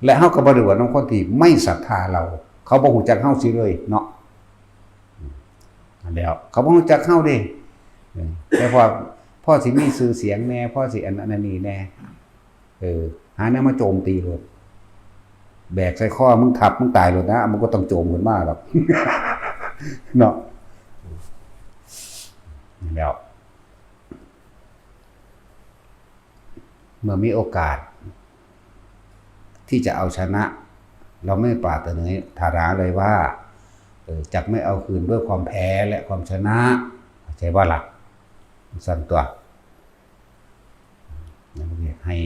และเฮาก็บ่ได้บวชนำคนที่ไม่ศรัทธาเรา เขาบ่ฮู้จักเฮาซิเลยเนาะ อืม นั่นแหล้ว เขาบ่ฮู้จักเฮาเด้ เออ แต่พอ พอสิมีชื่อเสียงแหน่ พอสิอัน อันนั้นนี่แหน่ เออ หาแนวมาโจมตีโลด แบกใส่คอมึงทับมึงตายโลดนะ มันก็ต้องโจมขึ้นมาดอก เนาะ นั่นแหล้ว เมื่อมีโอกาส ที่จะเอาชนะ เราไม่ปรารถนาเลยว่า เออ จักไม่เอาคืนด้วยความแพ้และความชนะ เข้าใจบ่ล่ะ ซั่นตั๊ว ให้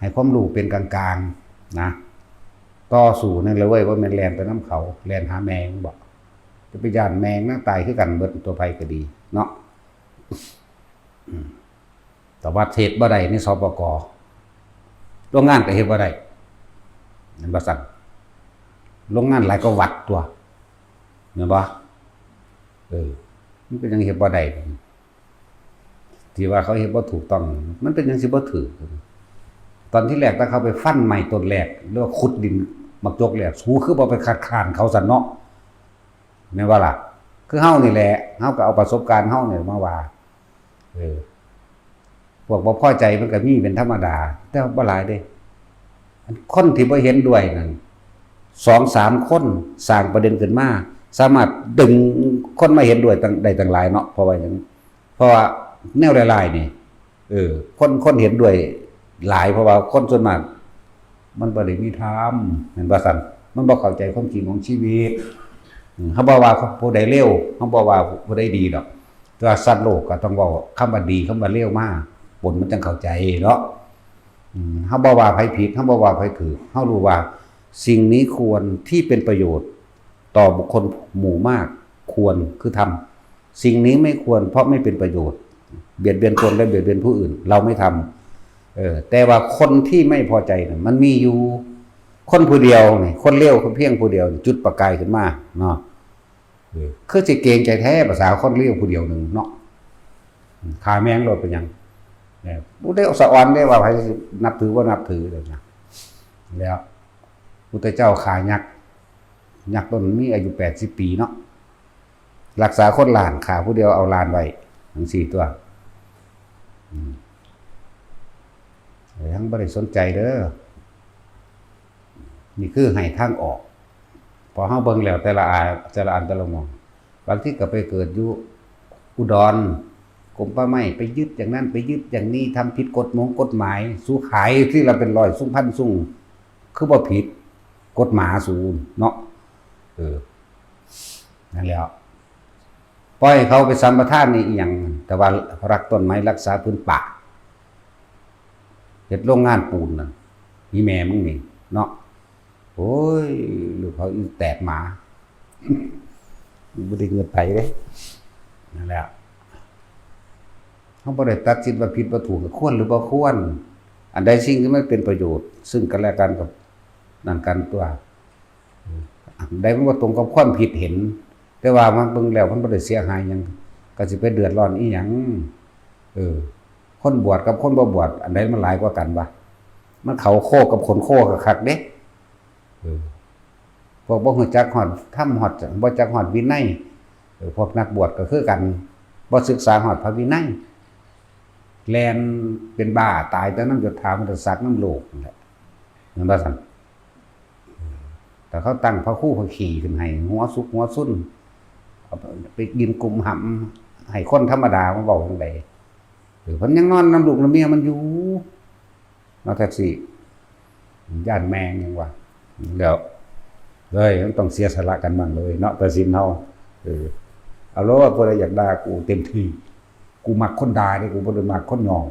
ให้ความรู้เป็นกลางๆ นะ ต่อสู้นั่นเลยเว้ย บ่แม่นแล่นไปนำเขา แล่นหาแม่งบ่ จะไปย้านแม่งนางตายคือกันเบิด ตัวไผก็ดีเนาะ อืม แต่ว่าเฮ็ดบ่ได้ใน สปก. โรงงานก็เฮ็ดบ่ได้ แม่นบ่ซั่น โรงงานหลายกว่าวัดตั๊ว แม่นบ่ เออ มันเป็นหยังเฮ็ดบ่ได้ ที่ว่าเขาเฮ็ดบ่ถูกต้อง มันเป็นหยังสิบ่ถูก ตอนที่แรกถ้าเขาไปฟันไม้ต้นแรก หรือว่าขุดดินหมากจกแรก สูคือบ่ไปคัดค้านเขาซั่นเนาะ แม่นบ่ล่ะ คือเฮานี่แหละ เฮาก็เอาประสบการณ์เฮานี่มาว่า เออ พวกบ่พอใจมันก็มีเป็นธรรมดา แต่บ่หลายเด้ คนที่บ่เห็นด้วยนั่น สองสามคนสร้างประเด็นขึ้นมา สามารถดึงคนมาเห็นด้วยตั้ง ได้ตั้งหลายเนาะ เพราะว่าหยัง เพราะว่าแนวร้ายๆนี่ เออ คน คนเห็นด้วยหลาย เพราะว่าคนส่วนมาก มันบ่ได้มีธรรม แม่นบ่ซั่น มันบ่เข้าใจความจริงของชีวิต อืม เฮาบ่ว่าผู้ใดเลว เฮาบ่ว่าผู้ใดดีดอก แต่ว่าสัตว์โลกก็ต้องเว้าคำว่าดี คำว่าเลวมา ปนมันจั่งเข้าใจเนาะ อืม เฮาบ่ว่าไผผิด เฮาบ่ว่าไผถูก เฮารู้ว่าสิ่งนี้ควร ที่เป็นประโยชน์ต่อบุคคลหมู่มาก ควร คือทำ สิ่งนี้ไม่ควร เพราะไม่เป็นประโยชน์ เบียดเบียนตนและเบียดเบียนผู้อื่น เราไม่ทำ เออ แต่ว่าคนที่ไม่พอใจน่ะ มันมีอยู่ คนผู้เดียวนี่ คนเลวเพียงผู้เดียวนี่ จุดประกายขึ้นมาเนาะ เออ คือสิเกรงใจแท้ ภาษาคนเลวผู้เดียวหนึ่งเนาะ อืม ฆ่าแม่งโลดเป็นหยัง เนี่ย บ่ได้สะออนเด้ว่าไผสินับถือบ่นับถือเลยนะ แล้วพุทธเจ้าฆ่ายักษ์ ยักษ์ต้นมีอายุแปดสิบปีเนาะ รักษาคนล้าน ฆ่าผู้เดียวเอาล้านไว้ จั่งซี้ตั๊ว อืม เอ้ย ทั้งบ่ได้สนใจเด้อ นี่คือให้ทางออก พอเฮาเบิ่งแล้วแต่ละอา แต่ละอันแต่ละหม่อง บางทีก็ไปเกิดอยู่อุดร กรมป่าไม้ไปยึดอย่างนั้น ไปยึดอย่างนี้ ทำผิดกฎหมงกฎหมาย สูขายทีละเป็นร้อยซุงพันซุง คือบ่ผิดกฎหมายสูเนาะ เออ นั่นแหละ ปล่อยเขาไปสัมปทานนี่อีหยัง แต่ว่ารักต้นไม้รักษาผืนป่า เฮ็ดโรงงานปูนน่ะ อีแม่มึงนี่เนาะ โอ้ย ลูกเขาอีแตกหมา บ่ได้เงินไผเด้ นั่นแหละ เฮาบ่ได้ตัดสินว่าผิดว่าถูก ควรหรือบ่ควร อันใดสิ่งที่มันเป็นประโยชน์ ซึ่งกันและกันกับนั่นกันตั๊ว อันใดมันบ่ตรงกับความคิดเห็น แต่ว่ามันเบิ่งแล้วมันบ่ได้เสียหายหยัง ก็สิไปเดือดร้อนอีหยัง เออ คนบวชกับคนบ่บวช อันใดมันหลายกว่ากันวะ มันเข้าโคกับขนโคคักๆเด้ เออ พวกบ่รู้จักฮอดธรรมฮอด บ่จักฮอดวินัย เออ พวกนักบวชก็คือกัน บ่ศึกษาฮอดพระวินัย แล่นเป็นบ้าตายแต่นำยศถาบรรดาศักดิ์นำโลกนั่นแหละ แม่นบ่ซั่น ถ้าเขาตั้งพระครูพระขี่ขึ้นให้ หัวสุกหัวซุน เอาไปกินกุมหำ ให้คนธรรมดามาเว้าจั่งใด เออ เพิ่นยังนอนนำลูกนำเมียมันอยู่ เนาะ แท็กซี่ ย้านแม่งยังวะ แล้ว เฮ้ย มันต้องเสียสละกันบ้างเลยเนาะ ตัดสินเฮา เออ เอาโลด ผู้ใดอยากด่ากูเต็มที่ กูมักคนด่าเด้ กูบ่ได้มักคนยอง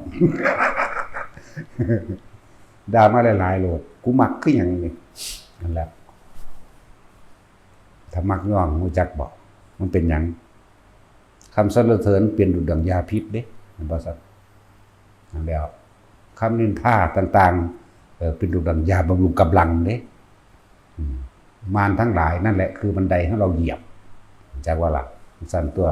ด่ามาหลายๆโลด กูมักคือหยังนี่ นั่นแหละ ถ้ามักยอง รู้จักบ่ มันเป็นหยัง คำสรรเสริญเป็นดุจดั่งยาพิษเด้ แม่นบ่ซั่น นั่นแหล้ว คำนินทาต่างๆ เอ่อ เป็นดุจดั่งยาบำรุงกำลังเด้ อืม มารทั้งหลายนั่นแหละคือบันไดให้เราเหยียบ จักว่าล่ะ ซั่นตัว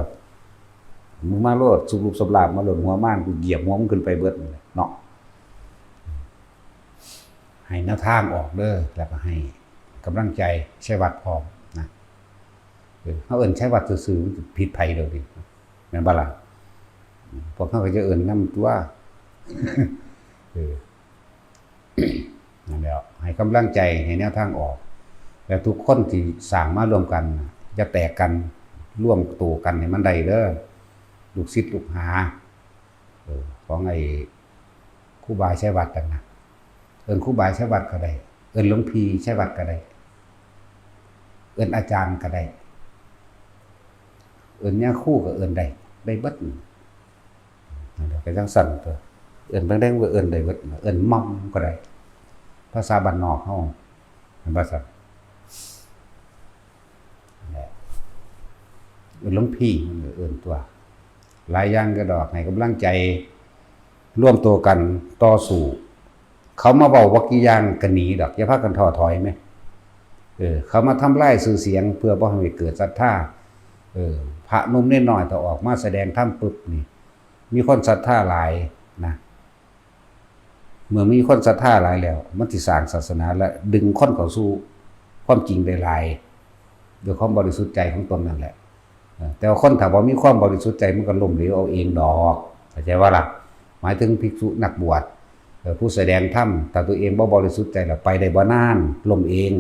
มึงมาโลด สุบๆ สบลาบมาโลด หัวมาร กูเหยียบหัวมึงขึ้นไปเบิดนั่นแหละเนาะ ให้แนวทางออกเด้อ แล้วก็ให้กำลังใจชัยวัฒน์พร้อมนะ เออ เฮาเอิ้นชัยวัฒน์ซื่อๆ มันสิผิดไผเด้อนี่ แม่นบ่ล่ะ พวกเฮาก็จะเอิ้นนำตัว เออ นั่นแหละ ให้กำลังใจ ให้แนวทางออก และทุกคนที่สร้างมาร่วมกัน อย่าแตกกัน ร่วมตัวกันให้มันได้เด้อ ลูกศิษย์ลูกหา เออ ของไอ้ครูบาชัยวัฒน์นั่นนะ เอิ้นครูบาชัยวัฒน์ก็ได้ เอิ้นหลวงพี่ชัยวัฒน์ก็ได้ เอิ้นอาจารย์ก็ได้ เอิ้นยาครูก็เอิ้นได้ ได้เบิด นั่นแหละ ก็จั่งซั่นตัว เอิ้นแบงๆ ก็เอิ้นได้เบิด เอิ้นหม่อมก็ได้ ภาษาบ้านนอกเฮา แม่นบ่ซั่น นั่นแหละ เอิ้นหลวงพี่ มันก็เอิ้นตัว หลายอย่างก็ดอก ให้กำลังใจ รวมตัวกันต่อสู้ เขามาเว้าบ่กี่อย่างก็หนีดอก อย่าพากันท้อถอยแหม เออ เขามาทำลายชื่อเสียงเพื่อบ่ให้เกิดศรัทธา เออ พระหนุ่มเณรน้อยถ้าออกมาแสดงธรรมปุ๊บนี่ มีคนศรัทธาหลายนะ เมื่อมีคนศรัทธาหลายแล้ว มันสิสร้างศาสนาและดึงคนเข้าสู่ความจริงได้หลาย ด้วยความบริสุทธิ์ใจของตนนั่นแหละ เออ แต่ว่าคนถ้าบ่มีความบริสุทธิ์ใจมันก็ล้มเหลวเอาเองดอก เข้าใจบ่ล่ะ หมายถึงภิกษุนักบวช เออ ผู้แสดงธรรม ถ้าตัวเองบ่บริสุทธิ์ใจแล้วไปได้บ่นาน ล้มเอง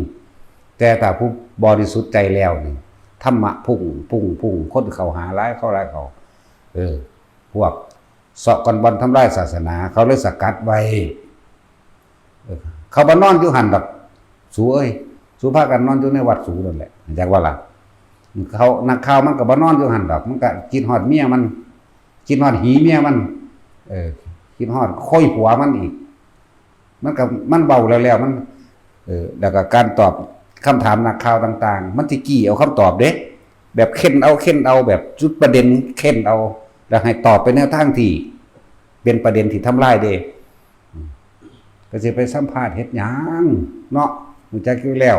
แต่ถ้าผู้บริสุทธิ์ใจแล้วนี่ ธรรมะพุ่ง พุ่ง พุ่ง คนเข้าหาหลาย เข้าหลายเข้า เออ พวกเซาะก้อนบ่อนทำลายศาสนา เขาเลยสกัดไว้ เออ เขาบ่นอนอยู่หั่นดอก สูเอ้ย สูพากันนอนอยู่ในวัดสูนั่นแหละ จักว่าล่ะ เขา นักข่าวมันก็บ่นอนอยู่หั่นดอก มันก็คิดฮอดเมียมัน คิดฮอดหีเมียมัน เออ คิดฮอดโคยผัวมันอีก มันก็ มันเว้าแล้วแล้วมัน เออ แล้วก็การตอบคำถามนักข่าวต่างๆ มันสิจี้เอาคำตอบเด้ แบบเค้นเอา เค้นเอา แบบจุดประเด็นเค้นเอา แล้วให้ตอบไปแนวทางที่เป็นประเด็นที่ทำลายเด้ อืม ก็สิไปสัมภาษณ์เฮ็ดหยังเนาะ รู้จักอยู่แล้ว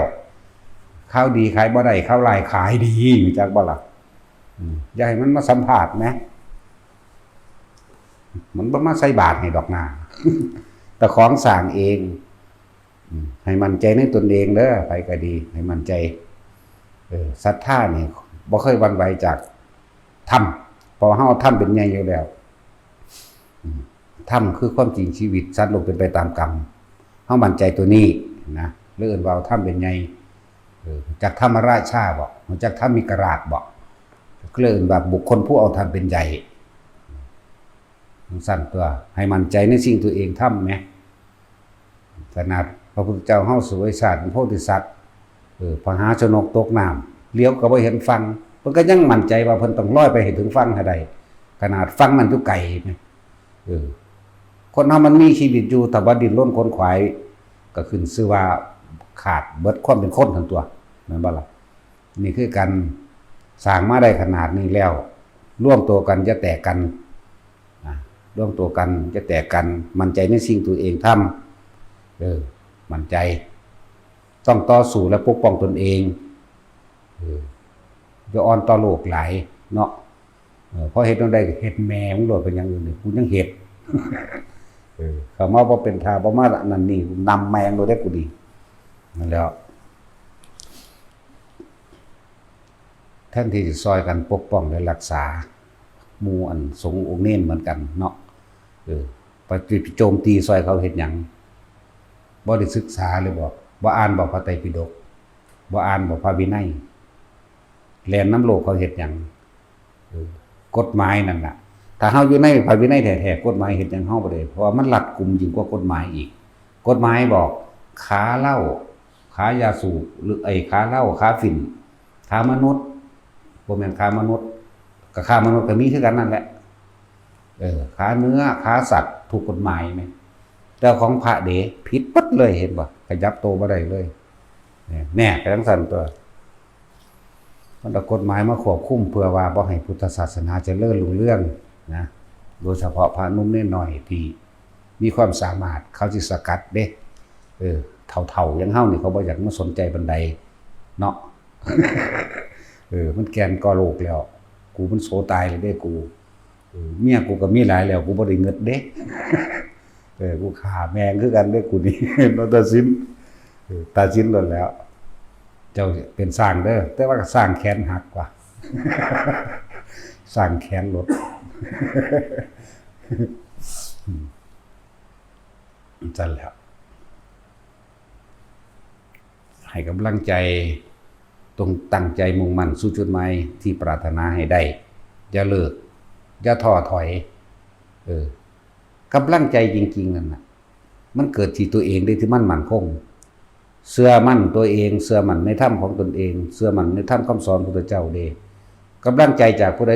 ข่าวดีขายบ่ได้ ข่าวร้ายขายดี รู้จักบ่ล่ะ อืม อย่าให้มันมาสัมภาษณ์แหม มันบ่มาใส่บาตรให้ดอกนา แต่ของสร้างเอง อืม ให้มั่นใจในตนเองเด้อ ไผก็ดี ให้มั่นใจ เออ ศรัทธานี่บ่เคยหวั่นไหวจากธรรม เพราะว่าเฮาเอาธรรมเป็นใหญ่อยู่แล้ว อืม ธรรมคือความจริงชีวิต สัตว์โลกเป็นไปตามกรรม เฮามั่นใจตัวนี้นะ เลยเอิ้นว่าเอาธรรมเป็นใหญ่ เออ จักธรรมราชาบ่ จักธรรมิกราชบ่ ก็เลยเอิ้นว่าบุคคลผู้เอาธรรมเป็นใหญ่ จั่งซั่นตัว ให้มั่นใจในสิ่งตัวเองทำแหม ขนาดพระพุทธเจ้าเฮาเสวยชาติเป็นโพธิสัตว์ เออ พระมหาชนกตกน้ำ เหลียวก็บ่เห็นฝั่ง เพิ่นก็ยังมั่นใจว่าเพิ่นต้องลอยไปให้ถึงฝั่งให้ได้ ขนาดฝั่งนั้นอยู่ไกลแหม เออ คนเฮามันมีชีวิตอยู่ ถ้าบ่ดิ้นรนขวนขวาย ก็ขึ้นชื่อว่าขาดเบิดความเป็นคนหั่นตัว แม่นบ่ล่ะ นี่คือการสร้างมาได้ขนาดนี้แล้ว รวมตัวกันอย่าแตกกัน นะ รวมตัวกันอย่าแตกกัน มั่นใจในสิ่งตัวเองทำ เออ มั่นใจ ต้องต่อสู้และปกป้องตนเอง เออ อย่าอ่อนต่อโลกหลายเนาะ เออ พอเฮ็ดแนวใดก็เฮ็ดแม่มึงโลด เป็นอย่างอื่นนี่ กูยังเฮ็ด เออ เข้ามาบ่เป็นท่า บ่มานั่นนี่ นำแม่งโลดได้กูดี นั่นแหล้ว แทนที่จะซอยกันปกป้องและรักษา หมู่อันสงฆ์องค์เณรเหมือนกันเนาะ ไปโจมตีซอยเขาเฮ็ดหยัง บ่ได้ศึกษาเลยบ่ บ่อ่านบ่พระไตรปิฎก บ่อ่านบ่พระวินัย แล่นนำโลกเขาเฮ็ดหยัง เออ กฎหมายนั่นน่ะ ถ้าเฮาอยู่ในพระวินัยแท้ๆ กฎหมายเฮ็ดหยังเฮาบ่ได้ เพราะว่ามันรัดกุมยิ่งกว่ากฎหมายอีก กฎหมายบอก ค้าเหล้า ค้ายาสูบ หรือไอ้ค้าเหล้า ค้าฝิ่น ค้ามนุษย์ บ่แม่นค้ามนุษย์ ก็ค้ามนุษย์ก็มีคือกันนั่นแหละ เออ ค้าเนื้อ ค้าสัตว์ ถูกกฎหมายแม่น แต่ของพระเด้ ผิดเบิดเลย เห็นบ่ ขยับตัวบ่ได้เลย เนี่ย เนี่ย ก็จั่งซั้นตั๊ว มันเอากฎหมายมาควบคุมเพื่อว่าบ่ให้พุทธศาสนาเจริญรุ่งเรืองนะ โดยเฉพาะพระหนุ่มเณรน้อยที่มีความสามารถ เขาสิสกัดเด้ เออ เฒ่าๆ อย่างเฮานี่เขาบ่อยากมาสนใจปานใดเนาะ เออ มันแก่นก่อโลกแล้ว กูมันโสตายแล้วเด้กู เออ เมียกูก็มีหลายแล้ว กูบ่ได้เงิดเด้ เออ กูฆ่าแม่งคือกันเด้กูนี่ เนาะ ตัดสิน เออ ตัดสินโลดแล้ว เจ้าเป็นช้างเด้อ แต่ว่าช้างแขนหักว่ะ ช้างแขนหลุด อืม จั่นแหล้ว ให้กำลังใจ ต้องตั้งใจมุ่งมั่นสู่จุดหมายที่ปรารถนาให้ได้ อย่าเลิก อย่าท้อถอย เออ กำลังใจจริงๆ นั่นน่ะ มันเกิดที่ตัวเองเด้ ที่มันมั่นคง เชื่อมั่นตัวเอง เชื่อมั่นในธรรมของตนเอง เชื่อมั่นในธรรมคำสอนของพระพุทธเจ้าเด้ กำลังใจจากผู้ใด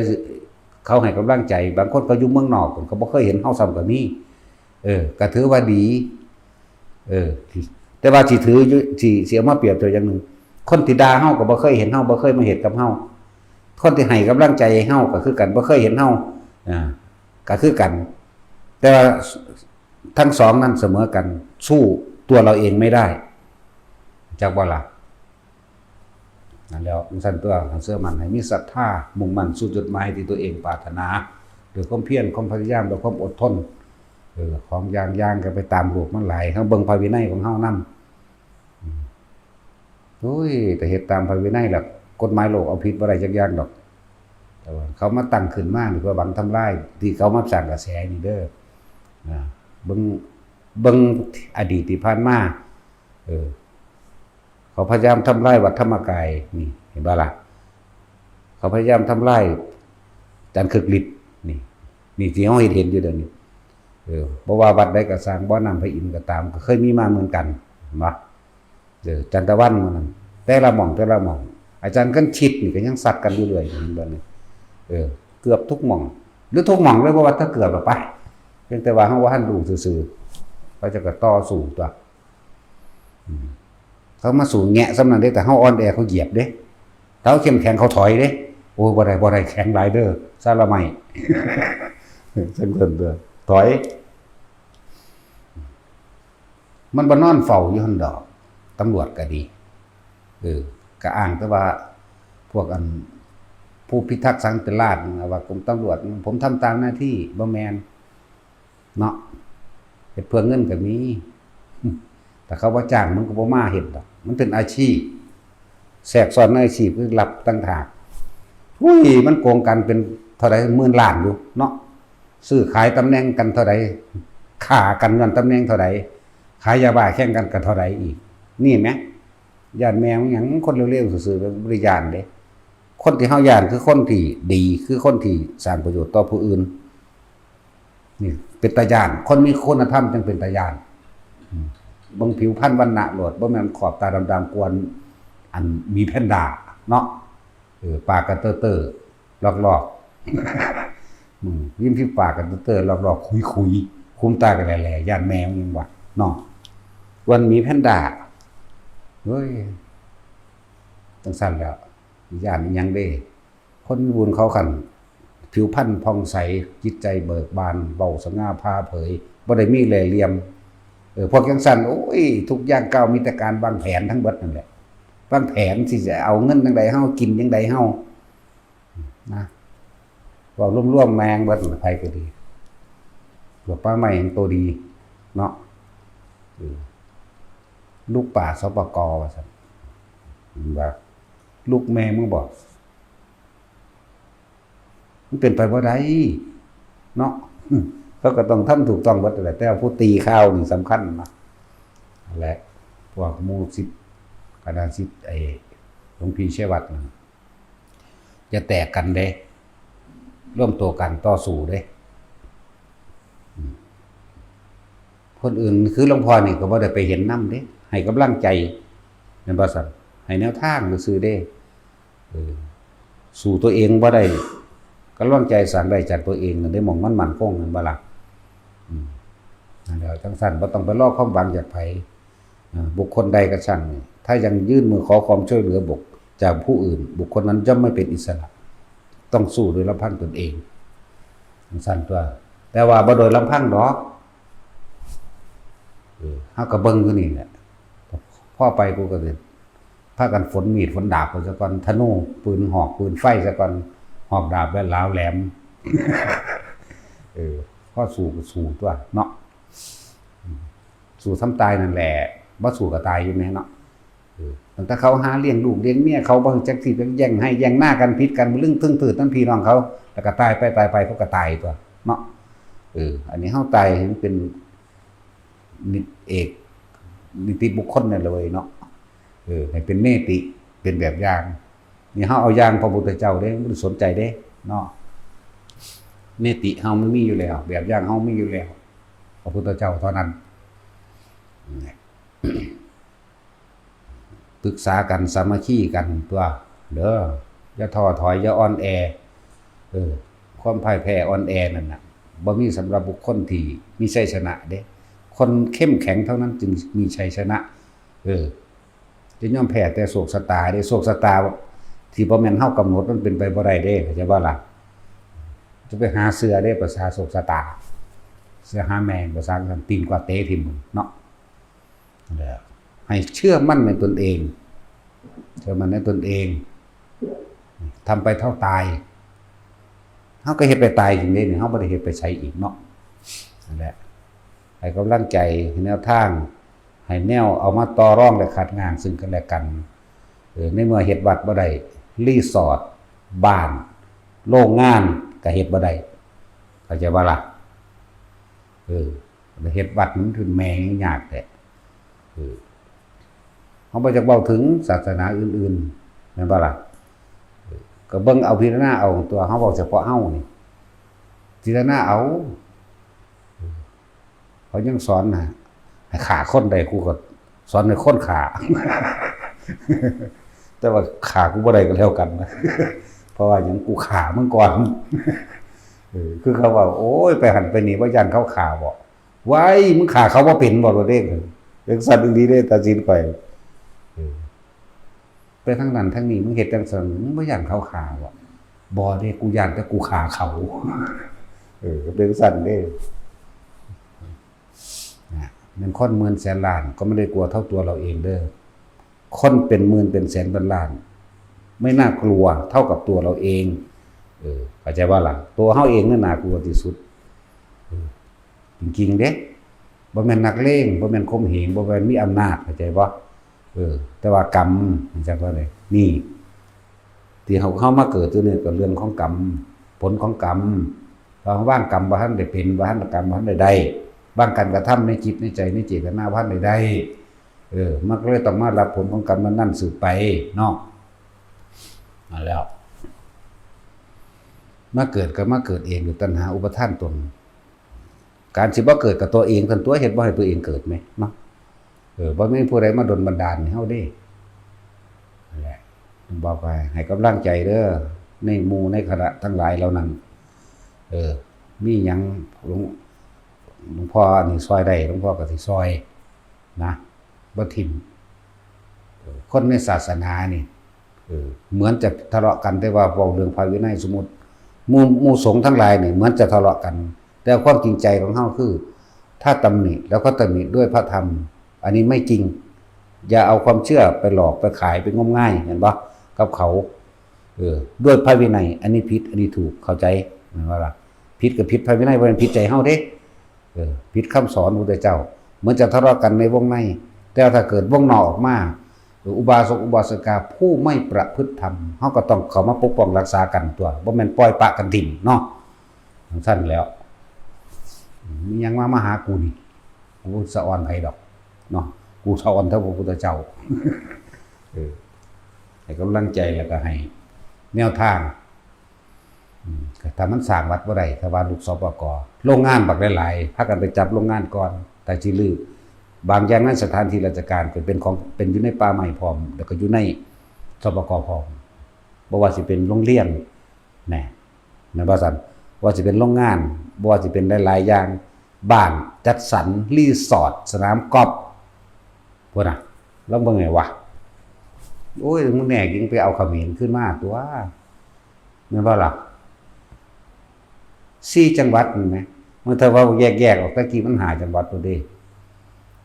เขาให้กำลังใจ บางคนเขาอยู่เมืองนอก เขาบ่เคยเห็นเฮาซ้ำก็มี เออ ก็ถือว่าดี เออ แต่ว่าสิถืออยู่ สิ สิเอามาเปรียบเทียบอย่างหนึ่ง คนที่ด่าเฮาก็บ่เคยเห็นเฮา บ่เคยมาเฮ็ดกับเฮา คนที่ให้กำลังใจเฮาก็คือกัน บ่เคยเห็นเฮา อ่า ก็คือกัน แต่ว่าทั้งสองนั้นเสมอกัน สู้ตัวเราเองไม่ได้ จักบ่ล่ะ นั่นแหล้ว จั่งซั้นตั๊ว เชื่อมั่นให้มีศรัทธา มุ่งมั่นสู่จุดหมายที่ตัวเองปรารถนา ด้วยความเพียร ความพยายาม ด้วยความอดทน เออ ของอย่างๆ ก็ไปตามโลกมันหลาย เฮาเบิ่งพระวินัยของเฮานำ อืม โอ้ย แต่เฮ็ดตามพระวินัยล่ะ กฎหมายโลกเอาผิดบ่ได้จักอย่างดอก แต่ว่าเขามาตั้งขึ้นมานี่เพื่อหวังทำลาย ที่เขามาสร้างกระแสนี่เด้อ นะ เบิ่ง เบิ่งอดีตที่ผ่านมา เออ เขาพยายามทำลายวัดธรรมกาย นี่ เห็นบ่ล่ะ เขาพยายามทำลายอาจารย์คึกฤทธิ์ นี่ นี่ที่เฮาเห็น เห็นอยู่เดี๋ยวนี้ เออ บ่ว่าวัดใดก็ซ่าง บ่อน้ำพระอินทร์ก็ตาม ก็เคยมีมาเหมือนกัน เห็นบ่ เออ จันทวันมื้อนั้น แต่ละหม่อง แต่ละหม่อง อาจารย์คันชิตนี่ก็ยังซัดกันอยู่เรื่อย เห็นบ่นี่ เออ เกือบทุกหม่อง หรือทุกหม่องเลย บ่ว่าถ้าเกือบหรอกปะ เพียงแต่ว่าเฮาบ่ทันรู้ซื่อๆ เขาเจ้าก็ต่อสู้ตั๊ว อืม เขามาสู้แงะส่ำนั้นเด้ แต่เฮาอ่อนแอเขาเหยียบเด้ ถ้าเฮาเข้มแข็งเขาถอยเด้ โอ้ย บ่ได้ บ่ได้ แข็งหลายเด้อ ซาลาไม้ จั่งซั้นเด้อ ถอย มันบ่นอนเฝ้าอยู่หั่นดอก ตำรวจก็ดี เออ ก็อ้างแต่ว่าพวกอัน ผู้พิทักษ์สันติราษฎร์นั่นน่ะ ว่ากรมตำรวจ ผมทำตามหน้าที่ บ่แม่นเนาะ เฮ็ดเพื่อเงินก็มี แต่เขาบ่จ้างมันก็บ่มาเฮ็ดดอก มันเป็นอาชีพ แทรกซ้อนในอาชีพคือรับต่างหาก อุ้ย มันโกงกันเป็นเท่าใด หมื่นล้านอยู่เนาะ ซื้อขายตำแหน่งกันเท่าใด ฆ่ากันย้อนตำแหน่งเท่าใด ขายยาบ้าแข่งกันก็เท่าใดอีก นี่แหม ย้านแม่งหยัง คนเลวๆซื่อๆ บ่ได้ย้านเด้ คนที่เฮาย้านคือคนที่ดี คือคนที่สร้างประโยชน์ต่อผู้อื่น นี่เป็นตาย้าน คนมีคุณธรรมจั่งเป็นตาย้าน อืม เบิ่งผิวพรรณวรรณะโลด บ่แม่นขอบตาดำๆ กวน อันหมีแพนด้าเนาะ เออ ปากกะเตอร์ๆ ลอกๆ อืม ริมฝีปากกะเตอร์ๆ ลอกๆ ขุยๆ คุมตากะแหล่ๆ ย้านแม่มันยังวะเนาะ กวนหมีแพนด้า เฮ้ย จั่งซั้นแหล้ว ย้านอีหยังเด้ คนมีบุญเขาคัน ผิวพรรณผ่องใส จิตใจเบิกบาน เว้าสง่าผ่าเผย บ่ได้มีแหล่เหลี่ยม เออ พวกจั่งซั้น โอ้ย ทุกย่างก้าวมีแต่การวางแผนทั้งเบิดนั่นแหละ วางแผนสิจะเอาเงินจั่งใดเฮา กินจั่งใดเฮา นะ เว้ารวมๆ แม่งเบิดนั่นล่ะ ไผก็ดี พวกป่าไม้ยังโตดี เนาะ เออ ลูกป่า สปก ว่าซั่น ว่า ลูกแม่มึงบอก มันเป็นไปบ่ได้ เนาะ อืม เขาก็ต้องทำถูกต้องหมดแหละ แต่ว่าผู้ตีข่าวนี่สำคัญนะ และพวกหมู่ศิษย์ คณะศิษย์ไอ้หลวงพี่ชัยวัฒน์นั่น อย่าแตกกันเด้ ร่วมตัวกันต่อสู้เด้ อืม คนอื่นคือหลวงพ่อนี่ก็บ่ได้ไปเห็นนำเด้ ให้กำลังใจ แม่นบ่ซั่น ให้แนวทางซื่อๆเด้ เออ สู้ตัวเองบ่ได้ กำลังใจสร้างได้จากตัวเองนั่นเด้ หม่องมันมั่นคง แม่นบ่ล่ะ อืม นั่นแหละ จั่งซั่นบ่ต้องไปรอความหวังจากไผ อ่า บุคคลใดก็ช่าง ถ้ายังยื่นมือขอความช่วยเหลือบุค จากผู้อื่น บุคคลนั้นย่อมไม่เป็นอิสระ ต้องสู้โดยลำพังตนเอง จั่งซั่นตัว แต่ว่าบ่โดยลำพังดอก เออ เฮาก็เบิ่งอยู่นี่แหละ พอไปกูก็สิพากันฝนมีดฝนดาบไปซะก่อน ธนู ปืนหอก ปืนไฟซะก่อน หอกดาบและหลาวแหลม เออ พอสู้ก็สู้ตัวเนาะ อืม สู้ส่ำตายนั่นแหละ บ่สู้ก็ตายอยู่แหมเนาะ เออ ตั้งแต่เขาหาเลี้ยงลูกเลี้ยงเมีย เขาบ่รู้จักสิไปแย่งไฮ่แย่งนากัน ผิดกัน บ่ลึงตึงถืดนำพี่น้องเขา แล้วก็ตายไป ตายไป เขาก็ตายตัวเนาะ เออ อันนี้เฮาตายให้มันเป็นนิเอก นิติบุคคลนั่นเลยเนาะ เออ ให้เป็นเนติ เป็นแบบอย่าง นี่เฮาเอาอย่างพระพุทธเจ้าเด้ บ่ได้สนใจเด้เนาะ เนติเฮามันมีอยู่แล้ว แบบอย่างเฮามีอยู่แล้ว พระพุทธเจ้าเท่านั้น ปรึกษากัน สามัคคีกันตัว เด้อ อย่าท้อถอย อย่าอ่อนแอ เออ ความพ่ายแพ้อ่อนแอนั่นน่ะ บ่มีสำหรับบุคคลที่มีชัยชนะเด้ คนเข้มแข็งเท่านั้นจึงมีชัยชนะ เออ จะยอมแพ้แต่โชคชะตาเด้ โชคชะตาที่บ่แม่นเฮากำหนดมันเป็นไปบ่ได้เด้ เข้าใจบ่ล่ะ จะไปหาเชื่อเด้ ภาษาโชคชะตา เชื่อหาแม่ง ภาษาอังกฤษ ตีนกวาดเตะทิ่มเนาะ นั่นแหละ ให้เชื่อมั่นในตนเอง เชื่อมั่นในตนเอง ทำไปเท่าตาย เฮาก็เฮ็ดไปตายจริงเด้นี่ เฮาบ่ได้เฮ็ดไปไสอีกเนาะ นั่นแหละ ให้กำลังใจ ให้แนวทาง ให้แนวเอามาต่อรองและคัดงานซึ่งกันและกัน เออ ในเมื่อเฮ็ดวัดบ่ได้ รีสอร์ท บ้าน โรงงานก็เฮ็ดบ่ได้ เข้าใจบ่ล่ะ เออ เฮ็ดวัดมันคือแม่งยากแท้ เออ เฮาบ่อยากเว้าถึงศาสนาอื่นๆ แม่นบ่ล่ะ เออ ก็เบิ่งเอา พิจารณาเอาตัว เฮาเว้าเฉพาะเฮานี่ พิจารณาเอา เออ เขายังสอนนะ ให้ฆ่าคนได้ กูก็สอนให้คนฆ่า แต่ว่าฆ่ากูบ่ได้ก็แล้วกันนะ เพราะว่าหยัง กูฆ่ามึงก่อน เออ คือเขาว่า โอ้ย ไปหั่นไปนี่ บ่ย้านเขาฆ่าบ่ ว้าย มึงฆ่าเขาบ่เป็นบ่ โลดเด้ จั่งซั่นอีหลีเด้ ตัดสินข่อย เออ ไปทางนั้นทางนี้ มึงเฮ็ดจั่งซั่น มึงบ่ย้านเขาฆ่าบ่ บ่เด้ กูย้านแต่กูฆ่าเขา เออ เป็นจั่งซั่นเด้ นะ แม่นคนหมื่นแสนล้านก็ไม่ได้กลัวเท่าตัวเราเองเด้อ คนเป็นหมื่นเป็นแสนเป็นล้าน ไม่น่ากลัวเท่ากับตัวเราเอง เออ เข้าใจบ่ล่ะ ตัวเฮาเองนี่น่ากลัวที่สุด เออ จริงๆเด้ บ่แม่นนักเลง บ่แม่นข่มเหง บ่แม่นมีอำนาจ เข้าใจบ่ เออ แต่ว่ากรรม จั่งว่าเลย นี่ ที่เฮา เฮามาเกิดอยู่นี่ก็เรื่องของกรรม ผลของกรรม เราวางกรรมบ่ทันได้เป็น บ่ทันกรรมบ่ทันได้ได้ วางการกระทำในจิตในใจในเจตนาบ่ทันได้ได้ เออ มันก็เลยต้องมารับผลของกรรมนั้นๆสืบไปเนาะ นั่นแล้ว มาเกิดก็มาเกิดเอง ด้วยตัณหาอุปาทานตน การสิบ่เกิดกับตัวเอง ท่านตัวเฮ็ดบ่ให้ตัวเองเกิดไหมเนาะ เออ บ่มีผู้ใดมาดลบันดาลให้เฮาเด้ นั่นแหละ บอกว่าให้กำลังใจเด้อ ในหมู่ในคณะทั้งหลายเหล่านั้น เออ มีหยังหลวง หลวงพ่อนี่ซอยได้ หลวงพ่อก็สิซอยนะ บ่ถิ่ม เออ คนในศาสนานี่ เออ เหมือนจะทะเลาะกัน แต่ว่าเว้าเรื่องพระวินัย สมมุติ หมู่ หมู่สงฆ์ทั้งหลายนี่เหมือนจะทะเลาะกัน แต่ความจริงใจของเฮาคือ ถ้าตำหนิแล้วก็ตำหนิด้วยพระธรรม อันนี้ไม่จริง อย่าเอาความเชื่อไปหลอกไปขายไปงมงาย เห็นบ่ กับเขา เออ ด้วยพระวินัย อันนี้ผิด อันนี้ถูก เข้าใจ แม่นบ่ล่ะ ผิดก็ผิดพระวินัย บ่แม่นผิดใจเฮาเด้ เออ ผิดคำสอนพระพุทธเจ้า เหมือนจะทะเลาะกันในวงใน แต่ถ้าเกิดวงนอกออกมา เออ อุบาสกอุบาสิกาผู้ไม่ประพฤติธรรม เฮาก็ต้องเข้ามาปกป้องรักษากันตัว บ่แม่นปล่อยปะกันถิ่มเนาะ จั่งซั่นแล้ว มีหยังมามาหากูนี่ กูสะออนไผดอกเนาะ กูสะออนเท่าพระพุทธเจ้า เออ ให้กำลังใจแล้วก็ให้แนวทาง อืม ถ้ามันสร้างวัดบ่ได้ ถ้าว่าลูก สปก โรงงานบักหลายๆ พากันไปจับโรงงานก่อน แต่สิรื้อ บางอย่างในสถานที่ราชการก็เป็นของ เป็นอยู่ในป่าไม้พร้อม แล้วก็อยู่ใน สปก พร้อม บ่ว่าสิเป็นโรงเรียน แหน่ แม่นบ่ซั่น บ่ว่าสิเป็นโรงงาน บ่ว่าสิเป็นหลายๆ อย่าง บ้านจัดสรร รีสอร์ท สนามกอล์ฟ พุ้นน่ะ ลองเบิ่งให้วะ โอ้ย มึงแน่จริงไปเอาเขมรขึ้นมาตัว แม่นบ่ล่ะ สี่จังหวัดนั่นแหม มันถ้าว่าแยกๆ ออก แต่กี้มันห้าจังหวัดพุ้นเด้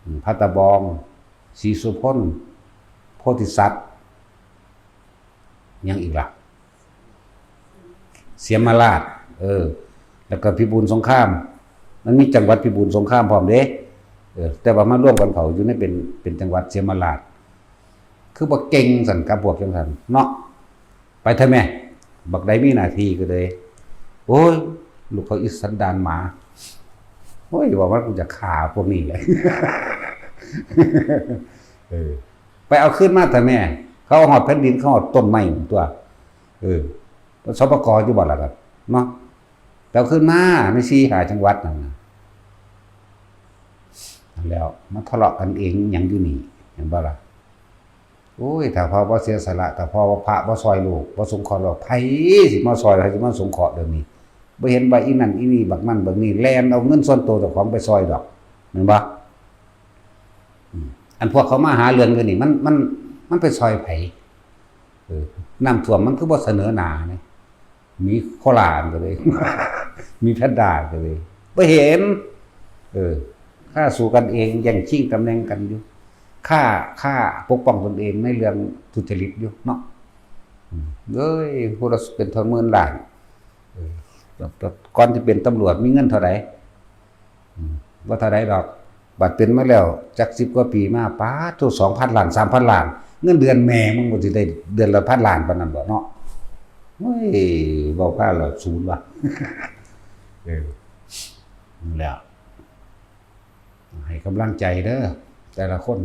อืม พัทบอง ศรีสุพน โพธิสัตว์ หยังอีกล่ะ เสียมราช เออ แล้วก็พิบูลสงคราม มันมีจังหวัดพิบูลสงครามพร้อมเด้ เออ แต่ว่ามารวมกันเข้าอยู่ในเป็น เป็นจังหวัดเสียมราช คือบ่เก่งซั่นกับพวกจังซั่นเนาะ ไปเถอะแม่ บักใดมีหน้าที่ก็เลย โอ้ย ลูกเขาอีสันดานหมา โอ้ย ว่ามันกูจะฆ่าพวกนี้เลย เออ ไปเอาขึ้นมาเถอะแม่ เขาเอาฮอดแผ่นดิน เขาฮอดต้นไม้ตัว เออ สปก อยู่บ่ล่ะครับ เนาะ ไปเอาขึ้นมาในสี่ห้าจังหวัดนั่นน่ะ แล้วมาทะเลาะกันเองหยังอยู่นี่ เห็นบ่ล่ะ โอ้ย ถ้าพ่อบ่เสียสละ ถ้าพ่อบ่ พระบ่ซอยลูก บ่สงเคราะห์ลูก ไผสิมาซอย ไผสิมาสงเคราะห์เดี๋ยวนี้ บ่เห็นว่าอีนั่นอีนี่ บักนั่นบักนี่ แล่นเอาเงินส่วนตัวเจ้าของไปซอยดอก แม่นบ่ อืม อันพวกเขามาหาเรื่องอยู่นี่ มัน มัน มันไปซอยไผ เออ น้ำท่วมมันคือบ่เสนอหน้านี่ มีโคราชก็เลย มีแพนด้าก็เลย บ่เห็น เออ ฆ่าสู้กันเอง แย่งชิงตำแหน่งกันอยู่ ฆ่า ฆ่าปกป้องตนเองในเรื่องทุจริตอยู่เนาะ อืม เอ้ย ผู้ละเป็นเท่าหมื่นล้าน เออ ก่อนสิเป็นตำรวจมีเงินเท่าใด อืม บ่เท่าใดดอก บัดเป็นมาแล้วจักสิบกว่าปีมา ป๊าดโธ่ สองพันล้าน สามพันล้าน เงินเดือนแม่มึงบ่สิได้เดือนละพันล้านปานนั้นบ่เนาะ โอ้ย เว้าพาแล้วศูนย์ว่ะ เออ นั่นแหละ ให้กำลังใจเด้อ แต่ละคน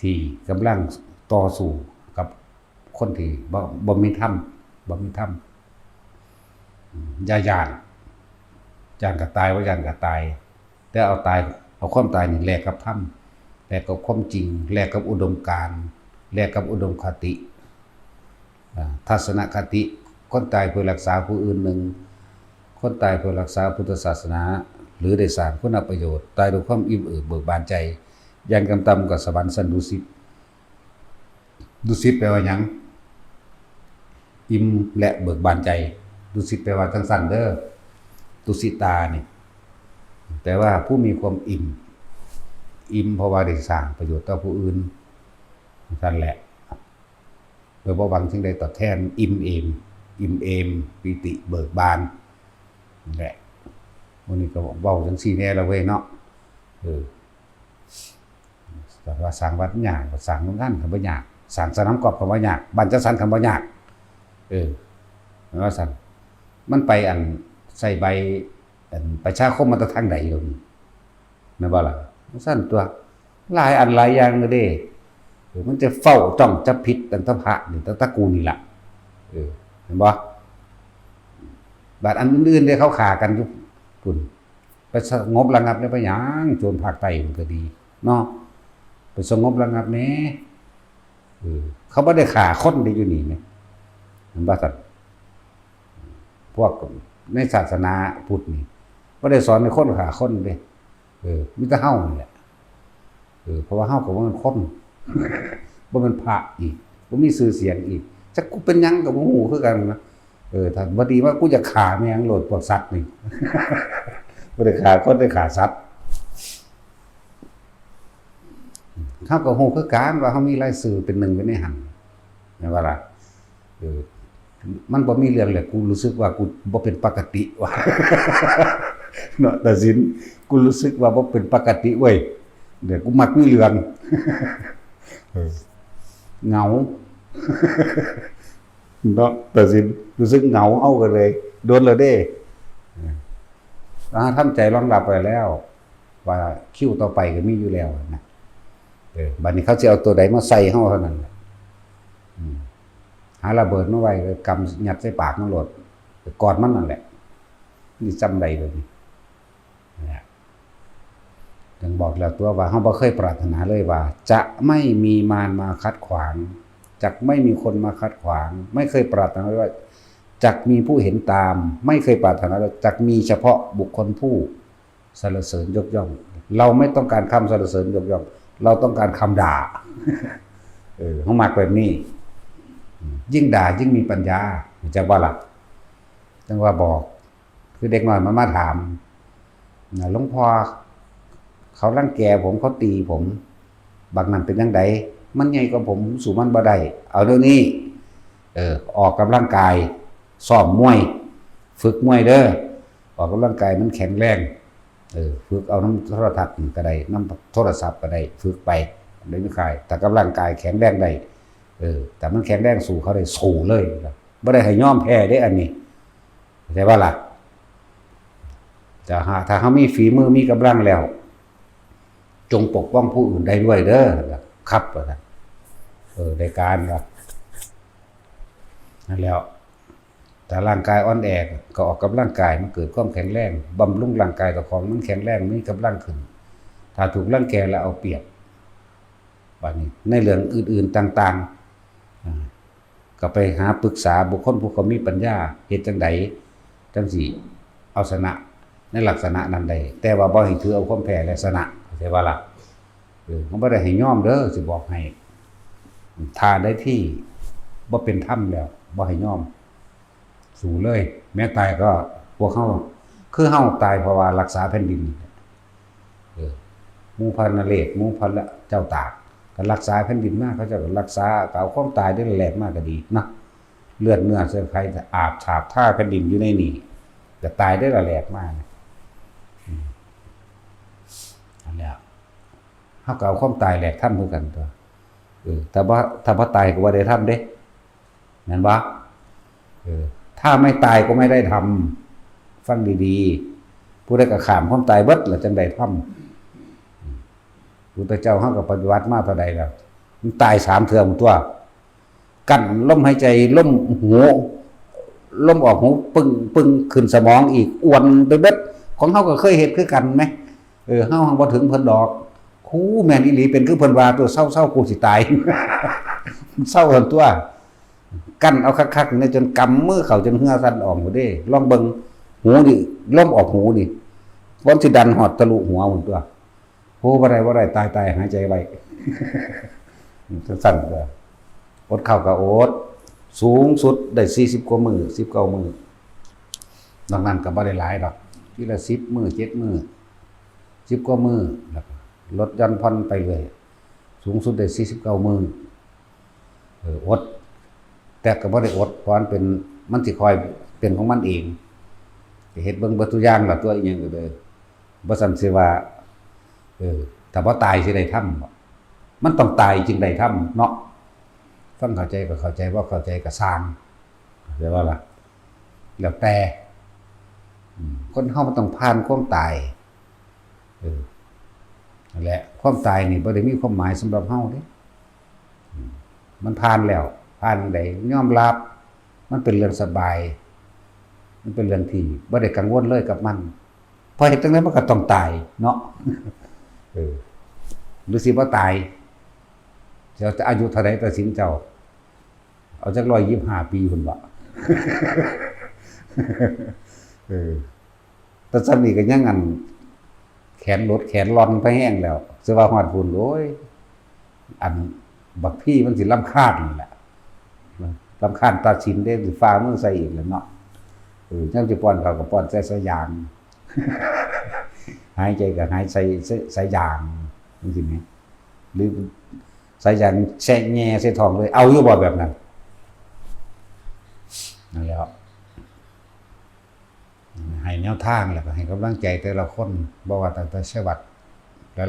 ที่กำลังต่อสู้กับคนที่บ่ บ่มีธรรม บ่มีธรรม อืม อย่าย้าน ย้านก็ตาย บ่ย้านก็ตาย แต่เอาตาย เอาความตายนี่แลกกับธรรม แลกกับความจริง แลกกับอุดมการณ์ แลกกับอุดมคติ อ่า ทัศนคติ คนตายเพื่อรักษาผู้อื่นหนึ่ง คนตายเพื่อรักษาพุทธศาสนา หรือได้สร้างคุณประโยชน์ ตายด้วยความอิ่มเอิบเบิกบานใจ อย่างต่ำๆ ก็สวรรค์ชั้นดุสิต ดุสิตแปลว่าหยัง อิ่มและเบิกบานใจ ดุสิตแปลว่าจังซั่นเด้อ ตุสิตานี่ แปลว่าผู้มีความอิ่ม อิ่มเพราะว่าได้สร้างประโยชน์ต่อผู้อื่น จังซั่นแหละ โดยบ่หวังสิ่งใดตอบแทน อิ่มเอม อิ่มเอม ปีติเบิกบาน นั่นแหละ มื้อนี้ก็เว้าจังซี่แหน่ละเว้ยเนาะ เออ แต่ว่าสร้างวัดยาก สร้างโรงงานก็บ่ยาก สร้างสนามกอล์ฟก็บ่ยาก บ้านจัดสรรก็บ่ยาก เออ แม่นว่าซั่น มันไปอันใส่ใบ อันประชาคมมาแต่ทางใดเดี๋ยวนี้ แม่นบ่ล่ะ ซั่นตัว หลายอันหลายอย่างเลยเด้ เออ มันจะเฝ้าจ้องจับผิดตั้งแต่พระนี่ ตั้งแต่กูนี่ล่ะ เออ เห็นบ่ บาดอันอื่นๆเด้ เขาฆ่ากันอยู่พุ้น ไปสงบระงับได้ไปหยัง โจรภาคใต้มันก็ดี เนาะ ไปสงบระงับแหน่ เออ เขาบ่ได้ฆ่าคนได้อยู่นี่แหม เห็นบ่ซั่น พวกในศาสนาพุทธนี่ บ่ได้สอนให้คนฆ่าคนเด้ เออ มีแต่เฮานี่แหละ เออ เพราะว่าเฮาก็บ่แม่นคน บ่แม่นพระอีก บ่มีชื่อเสียงอีก จักกูเป็นหยังก็บ่ฮู้คือกันนะ เออ ถ้าบ่ดีว่ากูจะฆ่าแม่งโลดพวกสัตว์นี่ บ่ได้ฆ่าคน ได้ฆ่าสัตว์ เฮาก็ฮู้คือกันว่าเฮามีรายชื่อเป็นหนึ่งอยู่ในหั่น แม่นบ่ล่ะ เออ มันบ่มีเรื่องแหละ กูรู้สึกว่ากูบ่เป็นปกติว่ะ เนาะ ตาสิน กูรู้สึกว่าบ่เป็นปกติเว้ย เดี๋ยวกูมักมีเรื่อง เออ เหงา เนาะ ตาสิน รู้สึกเหงา เฮาก็เลย โดนแล้วเด้ เออ เราทำใจรองรับไว้แล้ว ว่าคิวต่อไปก็มีอยู่แล้วนะ เออ บัดนี้เขาสิเอาตัวใดมาใส่เฮาเท่านั้นแหละ อืม หาระเบิดมาไว้ กำยัดใส่ปากมันโลด กอดมันนั่นแหละ นี่จำได้เลยนี่นะ ถึงบอกแล้วตัวว่าเฮาบ่เคยปรารถนาเลยว่า จะไม่มีมารมาขัดขวาง จะไม่มีคนมาขัดขวาง ไม่เคยปรารถนาเลยว่า จะมีผู้เห็นตาม ไม่เคยปรารถนาเลย จะมีเฉพาะบุคคลผู้สรรเสริญยกย่อง เราไม่ต้องการคำสรรเสริญยกย่อง เราต้องการคำด่า เออ เฮามักแบบนี้ ยิ่งด่ายิ่งมีปัญญา เข้าใจบ่ล่ะ จั่งว่าบอก คือเด็กน้อยมันมาถามนะ "หลวงพ่อ เขารังแกผม เขาตีผม บักนั่นเป็นจั่งใด มันใหญ่กว่าผม ผมสู้มันบ่ได้" เอาเดี๋ยวนี้ เออ ออกกำลังกาย ซ้อมมวย ฝึกมวยเด้อ ออกกำลังกายมันแข็งแรง เออ ฝึกเอานำโทรทัศน์ก็ได้ นำโทรศัพท์ก็ได้ ฝึกไป ได้มีค่าย ถ้ากำลังกายแข็งแรงได้ เออ ถ้ามันแข็งแรงสู้เขาได้ สู้เลย บ่ได้ให้ยอมแพ้เด้อันนี้ เข้าใจบ่ล่ะ แต่หากถ้าเฮามีฝีมือ มีกำลังแล้ว จงปกป้องผู้อื่นได้ด้วยเด้อ ครับ ว่าซั่น เออ ได้การว่า นั่นแหล้ว ถ้าร่างกายอ่อนแอ ก็ออกกำลังกาย มันเกิดความแข็งแรง บำรุงร่างกายเจ้าของ มันแข็งแรง มีกำลังขึ้น ถ้าถูกรังแกแล้วเอาเปรียบ บัดนี้ในเรื่องอื่นๆต่างๆ อ่า ก็ไปหาปรึกษาบุคคลผู้เขามีปัญญา เฮ็ดจั่งใดจั่งสิเอาชนะในลักษณะนั้นได้ แต่ว่าบ่ให้ถือเอาความแพ้และชนะ เข้าใจบ่ล่ะ เออ มันบ่ได้ให้ยอมเด้อ สิบอกให้ ถ้าได้ที่บ่เป็นธรรมแล้ว บ่ให้ยอม สู้เลย แม้ตายก็พวกเฮา คือเฮาตายเพราะว่ารักษาแผ่นดิน เออ หมู่พระนเรศ หมู่พระเจ้าตาก ก็รักษาแผ่นดินมา เขาเจ้าก็รักษา ก็เอาความตายได้แลกมาก็ดีนะ เลือดเนื้อเส้นไขอาบฉาบทาแผ่นดินอยู่ในนี่ ก็ตายได้ละแลกมานะ อืม นั่นแหละ เฮาก็เอาความตายแลกธรรมคือกันตั๊ว เออ ถ้าบ่ ถ้าบ่ตายก็บ่ได้ธรรมเด้ แม่นบ่ เออ ถ้าไม่ตายก็ไม่ได้ธรรม ฟังดีๆ ผู้ใดก็ข้ามความตายเบิดแล้วจั่งได้ธรรม อืม พุทธเจ้าเฮาก็ปฏิบัติมาเท่าใดแล้ว มันตายสามเทื่อหมดตั๊ว กั้นลมหายใจ ลมหู ลมออกหู ปึ้ง ปึ้ง ขึ้นสมองอีก อ้วนไปเบิด ของเฮาก็เคยเฮ็ดคือกันแหม เออ เฮาหั้นบ่ถึงเพิ่นดอก คูแม่นอีหลี เป็นคือเพิ่นว่าตั๊ว เซาๆ กูสิตาย เซาซั่นตั๊ว กั้นเอาคักๆ นี่จนกำมือเข้าจนเหงื่อสั่นออกหมดเด้ ลองเบิ่ง หูนี่ ลมออกหูนี่ มันสิดันฮอดทะลุหัวพุ้นตั๊ว โอ้ บ่ได้ บ่ได้ ตาย ตาย หายใจไว้ จั่งซั่นตั๊ว อดข้าวก็อด สูงสุดได้สี่สิบกว่ามื้อ สิบเก้ามื้อ นอกนั้นก็บ่ได้หลายดอก ทีละสิบมื้อ เจ็ดมื้อ สิบกว่ามื้อ แล้วก็ลดหย่อนผ่อนไปเรื่อย สูงสุดได้สี่สิบเก้ามื้อ เออ อด แต่ก็บ่ได้อด เพราะมันเป็น มันสิค่อยเป็นของมันเอง ก็เฮ็ดเบิ่งเบิดทุกอย่างล่ะตั๊ว อีหยังก็เลย บ่ซั้นสิว่า เออ ถ้าบ่ตายสิได้ธรรมบ่ มันต้องตายจึงได้ธรรมเนาะ ฟังเข้าใจก็เข้าใจ บ่เข้าใจก็ซ่าง เข้าใจบ่ล่ะ แล้วแต่ อืม คนเฮามันต้องผ่านความตาย เออ นั่นแหละ ความตายนี่บ่ได้มีความหมายสำหรับเฮาเด้ อืม มันผ่านแล้ว ผ่านจั่งใด ยอมรับ มันเป็นเรื่องสบาย มันเป็นเรื่องที่บ่ได้กังวลเลยกับมัน เพราะเฮ็ดจั่งใดมันก็ต้องตายเนาะ เออ หรือสิบ่ตาย เจ้าจะอายุเท่าใดตัดสินเจ้า เอาจักร้อยยี่สิบห้าปีพุ้นบ่ เออ แต่ส่ำนี้ก็ยังอัน แขนหลดแขนหล่อนไปแฮงแล้ว สิว่าฮอดพุ้น โอ้ย อันบักพีมันสิรำคาญนั่นแหละ รำคาญตัดสินเด้ สิฝ่ามือใส่อีกแล้วเนาะ เออ ยามสิป้อนข้าวก็ป้อนใส่สายยาง หายใจก็หายใส่ ใส่ สายยาง จั่งซี้แหม หรือสายยางแช่แหย่ใส่ท้องเลย เอาอยู่บ่แบบนั้น นั่นแหละ ให้แนวทางแล้วก็ให้กำลังใจแต่ละคน บ่ว่าตั้งแต่ชัยวัฒน์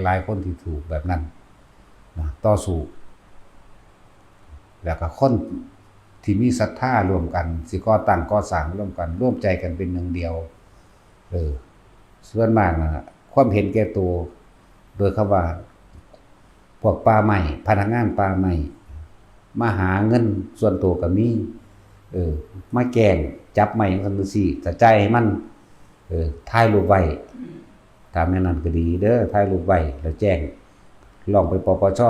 หลายๆคนที่ถูกแบบนั้นนะ ต่อสู้ แล้วก็คนที่มีศรัทธาร่วมกัน สิก่อตั้งก่อสร้างร่วมกัน ร่วมใจกันเป็นหนึ่งเดียว เออ ส่วนมากนะความเห็นแก่ตัว โดยคำว่า พวกป่าไม้ พนักงานป่าไม้ มาหาเงินส่วนตัวก็มี เออ มาแกล้งจับไม้จังซั่นจังซี้ ถ้าจ่ายให้มัน เออ ถ่ายรูปไว้ ตามแนวนั้นก็ดีเด้อ ถ่ายรูปไว้แล้วแจ้ง ร้องไป ปปช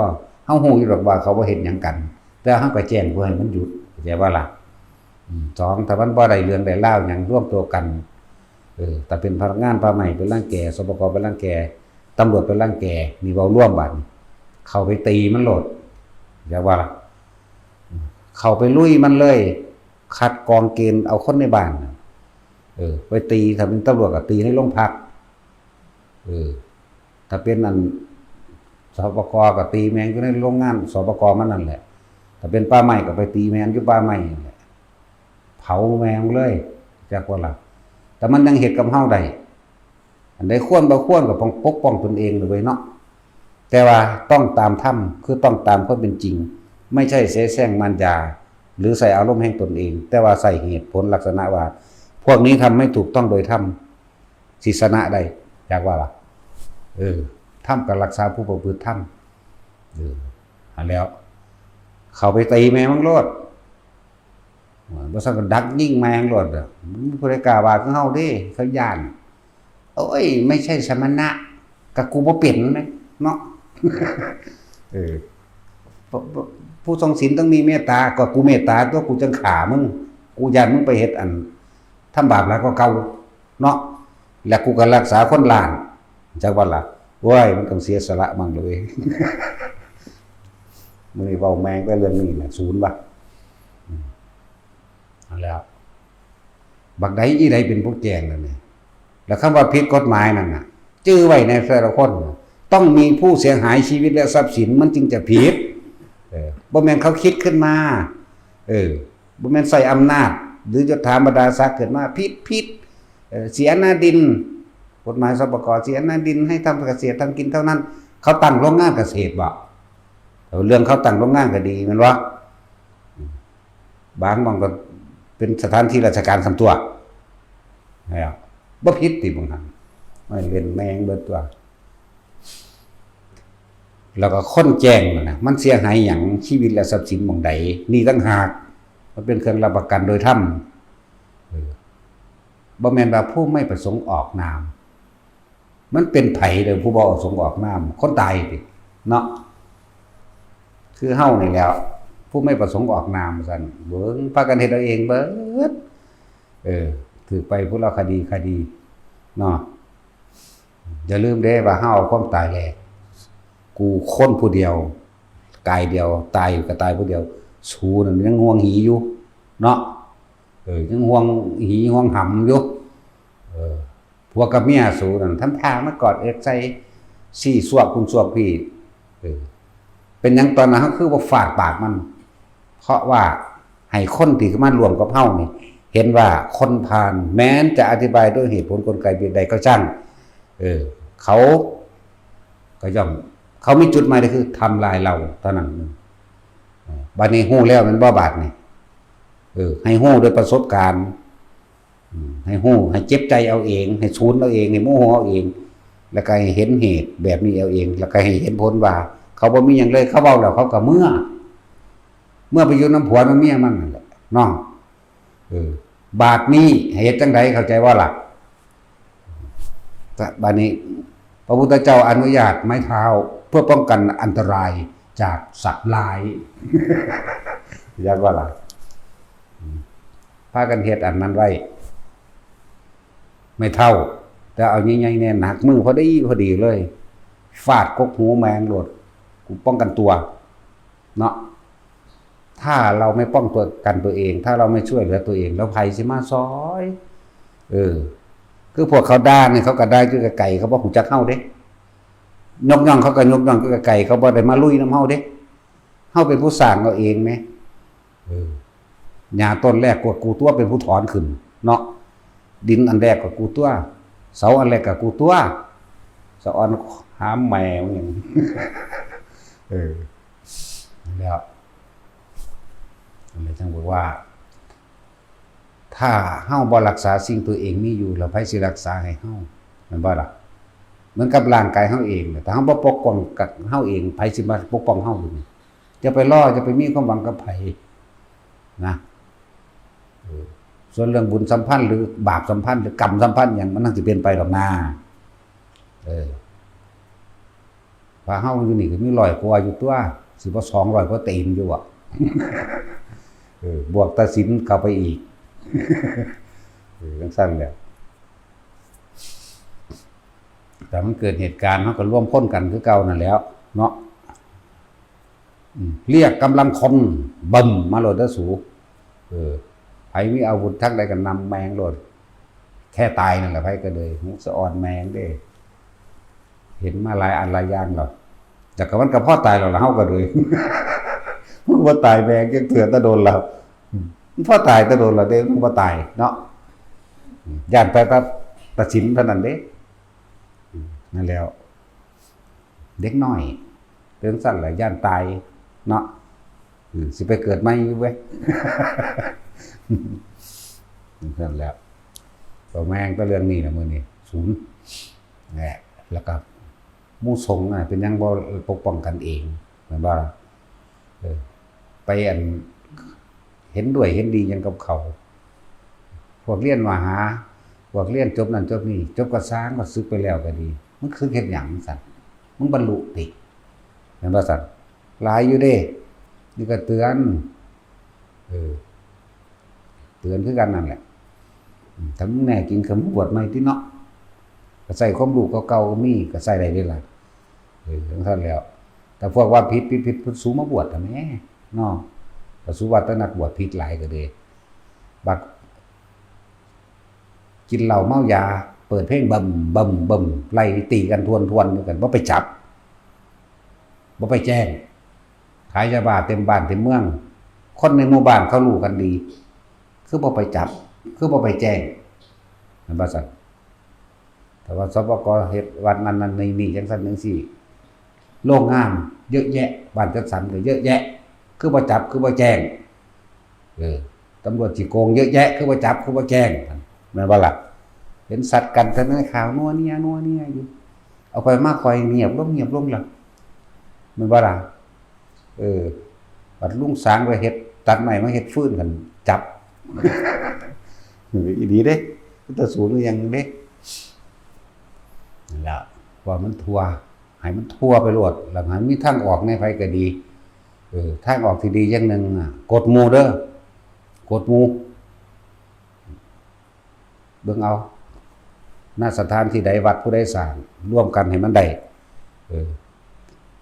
เฮาฮู้อยู่ดอกว่าเขาบ่เฮ็ดหยังกัน แต่เฮาก็แจ้งเพื่อให้มันหยุด เข้าใจบ่ล่ะ? อืม สอง ถ้ามันบ่ได้เรื่องได้ราวหยัง รวมตัวกัน เออ ถ้าเป็นพนักงานป่าไม้ไปรังแก สปก ไปรังแก ตำรวจไปรังแก นี่เว้ารวมบัดนี้ เข้าไปตีมันโลด เข้าใจบ่ล่ะ? อืม เข้าไปลุยมันเลย คัดกรองเกณฑ์เอาคนในบ้านน่ะ เออ ไปตี ถ้าเป็นตำรวจก็ตีในโรงพัก เออ ถ้าเป็นอัน สปก ก็ตีแม่งอยู่ในโรงงาน สปก มันนั่นแหละ ถ้าเป็นป่าไม้ก็ไปตีแม่งอยู่ป่าไม้นั่นแหละ เผาแม่งเลย จักว่าล่ะ แต่มันยังเฮ็ดกับเฮาได้ อันใดควรบ่ควรก็ต้องปกป้องตนเองเลยเว้ยเนาะ แต่ว่าต้องตามธรรม คือต้องตามความเป็นจริง ไม่ใช่เสแสร้งมารยา หรือใส่อารมณ์แห่งตนเอง แต่ว่าใส่เหตุผลลักษณะว่า พวกนี้ทำไม่ถูกต้องโดยธรรม สิชนะได้ จักว่าล่ะ เออ ธรรมก็รักษาผู้ประพฤติธรรม เออ หั้นแหล้ว เข้าไปตีแม่งมันโลด บ่ซั้นก็ดักยิงแม่งโลดอะ บ่มีผู้ใดกล้าว่าคือเฮาเด้ เขาย้าน โอ้ย ไม่ใช่สมณะ ก็กูบ่เป็นแหมเนาะ เออ ผู้ ผู้ ผู้ทรงศีลต้องมีเมตตา ก็กูเมตตาตัว กูจั่งฆ่ามึง กูย้านมึงไปเฮ็ดอัน ทำบาปหลายกว่าเก่าเนาะ และกูก็รักษาคนล้าน จักว่าล่ะ โอ้ย มันต้องเสียสละมั่งเลย มื้อนี้เว้าแม่งแต่เรื่องนี้น่ะ ศูนย์ว่ะ อืม เอาแล้ว บักใดอีใดเป็นผู้แจ้งนั่นนี่ แล้วคำว่าผิดกฎหมายนั่นน่ะ จื่อไว้ในแต่ละคนน่ะ ต้องมีผู้เสียหายชีวิตและทรัพย์สิน มันจึงจะผิด เออ บ่แม่นเขาคิดขึ้นมา เออ บ่แม่นใช้อำนาจ หรือยศถาบรรดาศักดิ์ขึ้นมา ผิด ผิด เออ เสียหน้าดิน กฎหมาย สปก เสียหน้าดิน ให้ทำเกษตรทำกินเท่านั้น เขาตั้งโรงงานเกษตรบ่ เรื่องเขาตั้งโรงงานก็ดีแม่นบ่ บางหม่องก็เป็นสถานที่ราชการส่วนตัว แล้วบ่ผิดติบางหั้น ไม่เล่นแม่งเบิดตัว แล้วก็คนแจ้งนั่นน่ะ มันเสียหายหยัง ชีวิตและทรัพย์สินหม่องใด นี่ต่างหาก มันเป็นเครื่องรับประกันโดยธรรม เออ บ่แม่นว่าผู้ไม่ประสงค์ออกนาม มันเป็นไผเด้อผู้บ่ประสงค์ออกนาม คนตายติ เนาะ คือเฮานี่แหล้ว ผู้ไม่ประสงค์ออกนามซั่น เบิ่ง พากันเฮ็ดเอาเองเบิด เออ ถืกไปพุ้นละคดี คดี เนาะ อย่าลืมเด้ว่าเฮาเอาความตายแลก กูคนผู้เดียว กายเดียว ตายก็ตายผู้เดียว สูนั่นยังห่วงหีอยู่ เนาะ เออ ยังห่วงหีห่วงหำอยู่ เออ ผัวกับเมียสูนั่น ทำท่ามากอดเอิกใส่ ซี้ซวกพุ้นซวกพี้ เออ เป็นหยังตอนนั้นเฮาคือบ่ฟาดปากมัน เพราะว่าให้คนที่มาร่วมกับเฮานี่ เห็นว่าคนพาลแม้นจะอธิบายด้วยเหตุผลกลไกเพียงใดก็ช่าง เออ เขาก็ย่อม เขามีจุดหมายก็คือทำลายเราเท่านั้น เออ บัดนี้ฮู้แล้วแม่นบ่บาดนี่ เออ ให้ฮู้ด้วยประสบการณ์ อืม ให้ฮู้ ให้เจ็บใจเอาเอง ให้สูนเอาเอง ให้โมโหเอาเอง แล้วก็ให้เห็นเหตุแบบนี้เอาเอง แล้วก็ให้เห็นผลว่า เขาบ่มีหยังเลย เขาเว้าแล้วเขาก็เมือ เมือไปอยู่นำผัวนำเมียมันนั่นแหละ เนาะ เออ บาดนี้ให้เฮ็ดจั่งใด เข้าใจบ่ล่ะ? ก็บาดนี้ พระพุทธเจ้าอนุญาตไม้เท้า เพื่อป้องกันอันตรายจากสัตว์ร้าย เข้าใจบ่ล่ะ? อืม พากันเฮ็ดอันนั้นไว้ ไม้เท้า แต่เอาใหญ่ๆแน่ หนักมือพอดีพอดีเลย ฟาดกกหูแมงโลด กูป้องกันตัว เนาะ ถ้าเราไม่ป้องตัวกันตัวเอง ถ้าเราไม่ช่วยเหลือตัวเอง แล้วไผสิมาซอย เออ คือพวกเขาด่านี่ เขาก็ด่าอยู่ไกลๆ เขาบ่ฮู้จักเฮาเด้ ยกย่องเขาก็ยกย่องอยู่ไกลๆ เขาบ่ได้มาลุยนำเฮาเด้ เฮาเป็นผู้สร้างเอาเองแหม เออ หญ้าต้นแรกก็กูตัวเป็นผู้ถอนขึ้น เนาะ ดินอันแรกก็กูตัว เสาอันแรกก็กูตัว สะออนหามแม่มึง เออ แล้ว อันนี้จั่งบอกว่า ถ้าเฮาบ่รักษาสิ่งตัวเองมีอยู่ แล้วไผสิรักษาให้เฮา? มันบ่ล่ะ เหมือนกับร่างกายเฮาเองน่ะ ถ้าเฮาบ่ปกป้องกับเฮาเอง ไผสิมาปกป้องเฮาอยู่นี่ อย่าไปรอ อย่าไปมีความหวังกับไผนะ เออ ส่วนเรื่องบุญสัมพันธ์หรือบาปสัมพันธ์หรือกรรมสัมพันธ์หยัง มันนั่นสิเป็นไปดอกนา เออ พระเฮาอยู่นี่ก็มีร้อยกว่าอยู่ตัว สิบ่สองร้อยกว่าตีนอยู่อะ เออ บวกตาศีลเข้าไปอีก เออ จังซั่นแหละ แต่มันเกิดเหตุการณ์ เฮาก็รวมคนกันคือเก่านั่นแหล้ว เนาะ อืม เรียกกำลังคน บึ้ม มาโลดเด้อสู เออ ไผมีอาวุธทักใดก็นำแม่งโลด แค่ตายนั่นแหละ ไผก็เลย หูสะออนแม่งเด้ เห็นมาหลายอันหลายอย่างแล้ว แต่ก็มันก็พอตายแล้วล่ะ เฮาก็เลย มันบ่ตายแม่งจักเทื่อแต่โดนแล้ว อืม มันพอตายแต่โดนแล้วเด้ มันบ่ตายเนาะ อืม ย้านแต่ แต่ แต่ศีลเท่านั้นเด้ อืม นั่นแล้ว เด็กน้อยเป็นซั่นล่ะ ย้านตายเนาะ อืม สิไปเกิดใหม่อยู่เว้ย นั่นแหละ ก็แม่งแต่เรื่องนี้ล่ะมื้อนี้ ศูนย์ แหละ แล้วก็หมู่สงฆ์น่ะ เป็นหยังบ่ปกป้องกันเอง แม่นบ่ล่ะ เออ ไปอัน เห็นด้วยเห็นดีหยังกับเขา พวกเรียนมหา พวกเรียนจบนั่นจบนี่ จบกระซ้างก็สึกไปแล้วก็ดี มึงสึกเฮ็ดหยังซั่น มึงบรรลุติ แม่นบ่ซั่น หลายอยู่เด้ นี่ก็เตือน เออ เตือนคือกันนั่นแหละ อืม ถ้ามึงแน่จริงก็มาบวชใหม่ติเนาะ ก็ใช้ความรู้เก่าๆก็มี ก็ใช้ได้เด้ล่ะ เออ จังซั่นแหล้ว แต่พวกว่าผิด ผิด ผิด สูมาบวชทำไมเนาะ ก็สูว่าแต่นักบวชผิดหลายก็เลย บัก กินเหล้าเมายา เปิดเพลงบึ้ม บึ้ม บึ้ม ไล่ตีกันทวนๆอยู่กัน บ่ไปจับ บ่ไปแจ้ง ขายยาบ้าเต็มบ้านเต็มเมือง คนในหมู่บ้านเขารู้กันดี คือบ่ไปจับ คือบ่ไปแจ้ง แม่นบ่ซั่น แต่ว่า สปก เฮ็ดวัดนั่นนั่นนี่นี่จังซั่นจังซี่ โรงงานเยอะแยะ บ้านจัดสรรก็เยอะแยะ คือบ่จับ คือบ่แจ้ง เออ ตำรวจขี้โกงเยอะแยะ คือบ่จับ คือบ่แจ้ง แม่นบ่ล่ะ เห็นสัตว์กันแต่ในข่าวนัวเนีย นัวเนียอยู่ เอาไปมาคอยเงียบลง เงียบลงล่ะ แม่นบ่ล่ะ เออ บัดลุงสางไปเฮ็ด ตัดไม้มาเฮ็ดฟืนกัน จับ อีหลีเด้ แต่สูงหรือยังเด้ นั่นแหละ ว่ามันทั่ว ให้มันทั่วไปโลด แล้วให้มีทางออกในไผก็ดี เออ ทางออกที่ดีอย่างหนึ่งน่ะ กดหมู่เด้อ กดหมู่ เบิ่งเอา ณ สถานที่ใดวัดผู้ใดสร้าง ร่วมกันให้มันได้ เออ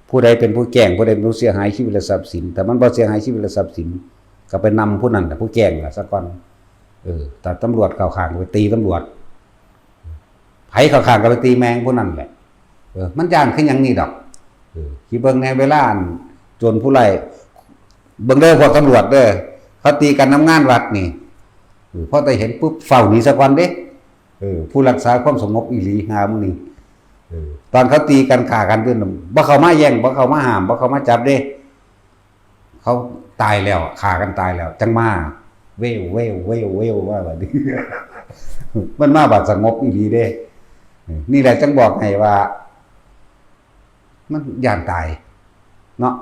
ผู้ใดเป็นผู้แจ้ง ผู้ใดเป็นผู้เสียหายชีวิตและทรัพย์สิน ถ้ามันบ่เสียหายชีวิตและทรัพย์สิน ก็ไปนำผู้นั้นน่ะ ผู้แจ้งล่ะซะก่อน เออ ถ้าตำรวจเข้าข้างก็ไปตีตำรวจ ไผเข้าข้างก็ไปตีแม่งผู้นั้นแหละ เออ มันย้านคือหยังนี่ดอก เออ สิเบิ่งแหน่เวลาอันโจรผู้ร้าย เบิ่งเด้อพวกตำรวจเด้อ เขาตีกันนำงานวัดนี่ เออ พอแต่เห็นปุ๊บ เฝ้าหนีซะก่อนเด้ เออ ผู้รักษาความสงบอีหลีหามื้อนี้ เออ ตอนเขาตีกันฆ่ากันอยู่นั่น บ่เข้ามาแย่ง บ่เข้ามาห้าม บ่เข้ามาจับเด้ เขาตายแล้ว ฆ่ากันตายแล้ว จั่งมา เว้ว เว้ว เว้ว เว้ว ว่าบัดนี้ มันมาบัดสงบอีหลีเด้ เออ นี่แหละจั่งบอกให้ว่า มันย้านตาย เนาะ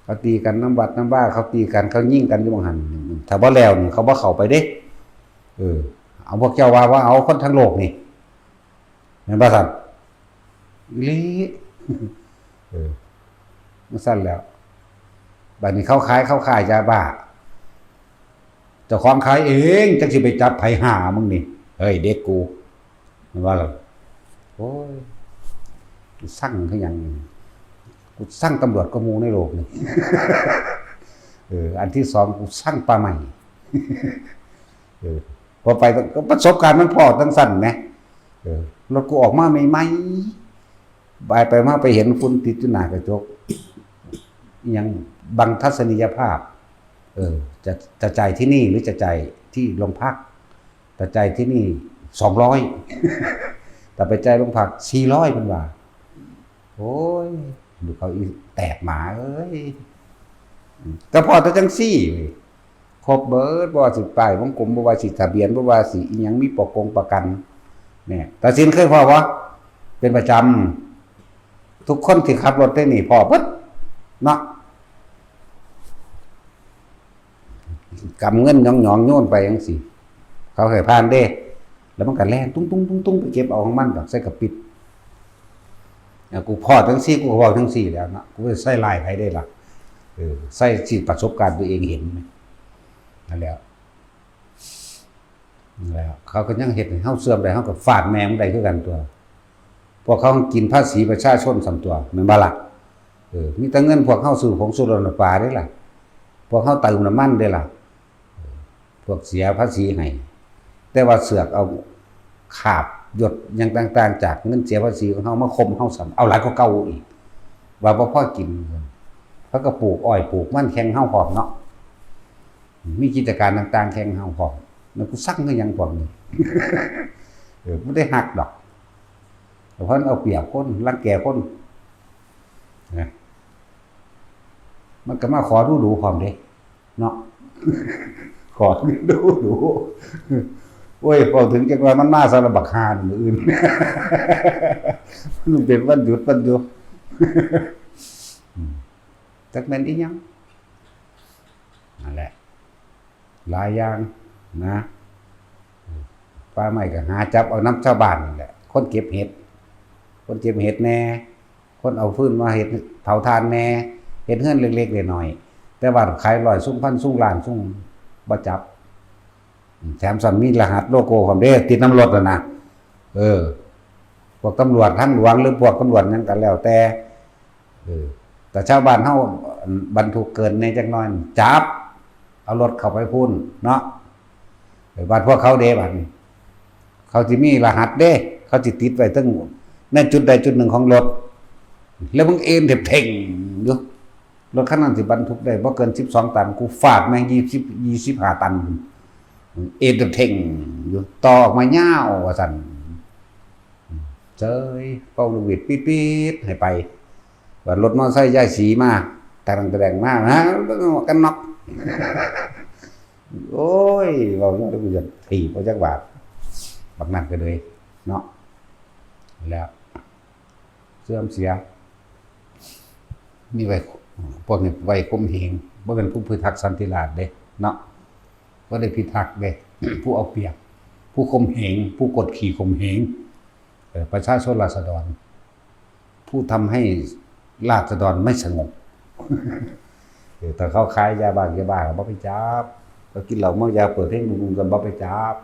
เขาตีกันนำวัดนำวา เขาตีกัน เขายิงกันอยู่หม่องหั่น ถ้าบ่แล้วนี่ เขาบ่เข้าไปเด้ เออ เอาพวกเจ้าว่า ว่าเอาคนทั้งโลกนี่ แม่นบ่ซั่น อีหลี เออ มันซั่นแล้ว บัดนี้เขาขาย เขาขายยาบ้า เจ้าของขายเอง จักสิไปจับไผหามึงนี่ เฮ้ย เด็กกู แม่นบ่ล่ะ โอ้ย กูซังคือหยังนี่ กูซังตำรวจกว่าหมู่ในโลกนี่ เออ อันที่สอง กูซังป่าไม้ เออ พอไปก็ประสบการณ์มันพ้อจั่งซั่นแหม เออ รถกูออกมาใหม่ๆ ไปไปมาไปเห็นฝุ่นติดอยู่หน้ากระจก อิหยังบังทัศนียภาพ เออ จะ จะจ่ายที่นี่หรือจะจ่ายที่โรงพัก แต่จ่ายที่นี่ สองร้อย แต่ไปจ่ายโรงพัก สี่ร้อย เพิ่นว่า โอ้ย ดูเขาอีแตกหมาเอ้ย ก็พ้อแต่จั่งซี่เว้ย ครบเบิด บ่ว่าสิป้ายวงกลม บ่ว่าสิทะเบียน บ่ว่าสิอิหยัง มีประกงประกัน เนี่ย ตาสินเคยพ้อบ่ เป็นประจำ ทุกคนที่ขับรถได้นี่พ้อเบิดเนาะ กำเงินหยองๆ โยนไปจั่งซี้ เขาให้ผ่านเด้ แล้วมันก็แล่นตุ้งๆๆๆ ไปเก็บเอาของมันดอก ใส่กระปิด อ่ะ กูพ้อจั่งซี้ กูก็เว้าจั่งซี้แหล้วเนาะ กูบ่ได้ใส่ร้ายไผเด้ล่ะ เออ ใส่สิประสบการณ์ตัวเองเห็น นั่นแหละ นั่นแหละ เขาก็ยังเฮ็ดให้เฮาเสื่อมได้ เฮาก็ฟาดแม่มันได้คือกันตั๊ว พวกเขากินภาษีประชาชนส่ำตั๊ว แม่นบ่ล่ะ เออ มีแต่เงินพวกเฮาซื้อผงชูรสน้ำปลาเด้ล่ะ พวกเฮาเติมน้ำมันเด้ล่ะ เออ พวกเสียภาษีให้ แต่ว่าเสือกเอาคราบหยดหยังต่างๆ จากเงินเสียภาษีของเฮามาข่มเฮาซ้ำ เอาหลายกว่าเก่าอีก ว่าบ่พอกิน เขาก็ปลูกอ้อยปลูกมันแข่งเฮาพร้อมเนาะ มีกิจการต่างๆ แข่งเฮาพร้อม แล้วกูซังคือหยังพวกนี้ เออ บ่ได้ฮักดอก แต่เพราะมันเอาเปรียบคน รังแกคน นะ มันก็มาขอดูดูพร้อมเด้ เนาะ ขอดูดู โอ้ย พอถึงจังว่ามันมาสำหรับบักฮานี่มื้ออื่น มันเป็นวันหยุด วันหยุด อืม จักแม่นอีหยัง นั่นแหละ หลายอย่างนะ ป่าไม้ก็หาจับเอานำชาวบ้านนั่นแหละ คนเก็บเห็ด คนเก็บเห็ดแหน่ คนเอาฟืนมาเฮ็ดเผาถ่านแหน่ เฮ็ดเฮือนเล็กๆ น้อยๆ แต่ว่าขายร้อยซุมพันซุมล้านซุมบ่จับ แถมซ้ำมีรหัสโลโก้พร้อมเด้ ติดนำรถนั่นนะ เออ พวกตำรวจทางหลวงหรือพวกตำรวจหยังก็แล้วแต่ เออ แต่ชาวบ้านเฮาบรรทุกเกินแหน่จักหน่อย จับ เอารถเข้าไปพู้นเนาะ เออ บัดพวกเขาเด้บัดนี้ เขาสิมีรหัสเด้ เขาสิติดไว้เทิงในจุดใดจุดหนึ่งของรถ แล้วมึงเอนเถ็บเถ่งอยู่ รถคันนั้นสิบรรทุกได้บ่เกินสิบสองตัน กูฟาดแม่งยี่สิบ ยี่สิบห้าตัน เอนเถ็บเถ่งอยู่ ต่อออกมายาวว่าซั่น เจ้ย เป่านกหวีดปี๊ดๆ ให้ไป ว่ารถมอเตอร์ไซค์ยายศรีมา ตะดังตะแดงมา ฮะ หมวกกันน็อก โอ้ย เว้าแล้วกูอยากถีบเอาจักบาท บักนั่นก็เลย เนาะ แล้ว เสื่อมเสีย มีไว้ พวกนี้ไว้ข่มเหง บ่เป็นผู้พิทักษ์สันติราษฎร์เด้ เนาะ บ่ได้พิทักษ์เด้ ผู้เอาเปรียบ ผู้ข่มเหง ผู้กดขี่ข่มเหง เอ่อ ประชาชนราษฎร ผู้ทำให้ราษฎรไม่สงบ เออ ถ้าเขาขายยาบ้ายาบ้าก็บ่ไปจับ เขากินเหล้าเมายาเปิดเพลงดุงๆ ก็บ่ไปจับ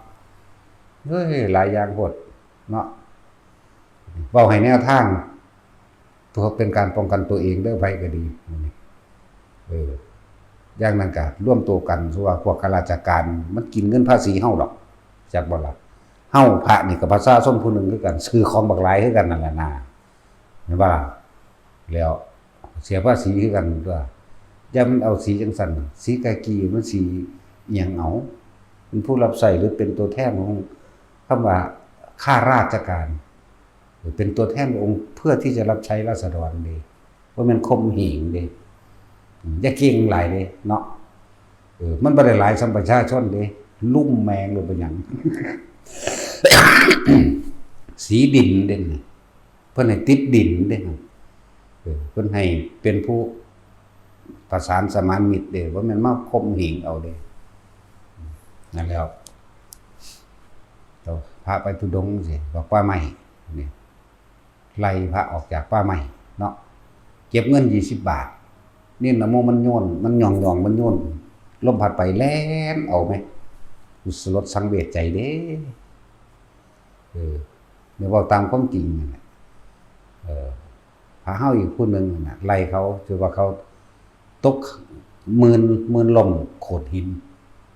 เฮ้ย หลายอย่างโพดเนาะ เว้าให้แนวทาง เพื่อเป็นการป้องกันตัวเองเด้อ ไผก็ดี เออ อย่างนั้นก็รวมตัวกัน สมมุติว่าพวกข้าราชการ มันกินเงินภาษีเฮาดอก จักบ่ล่ะ เฮาพระนี่ก็ประชาชนผู้หนึ่งคือกัน ซื้อของบักหลายคือกันนั่นแหละนา แม่นบ่ล่ะ แล้วเสียภาษีคือกันตั๊ว อย่ามันเอาสีจังซั่น สีกากี มันสีอิหยังเอา เป็นผู้รับใช้หรือเป็นตัวแทนของคำว่าข้าราชการ เป็นตัวแทนองค์เพื่อที่จะรับใช้ราษฎรเด้ บ่แม่นข่มเหงเด้ อย่าเก่งหลายเด้เนาะ เออ มันบ่ได้หลายส่ำประชาชนเด้ ลุ่มแมงหรือเป็นหยัง สีดินเด้ เพิ่นให้ติดดินเด้ เออ เพิ่นให้เป็นผู้ประสานสมานมิตรเด้ บ่แม่นมาข่มเหงเอาเด้ นั่นแหล้ว พระไปธุดงค์สิ บอกป่าไม้นี่ ไล่พระออกจากป่าไม้เนาะ เก็บเงินยี่สิบบาท เณรนะโมมันโยน มันหย่องๆ มันโยน ลมพัดไปแล่นเอาไหม สลดสังเวชใจเด้ เออ เนี่ยเว้าตามความจริงนั่นแหละ เออ พระเฮาอีกผู้หนึ่งนั่นน่ะ ไล่เขา ถือว่าเขาตกหมื่น หมื่นล้มโขดหิน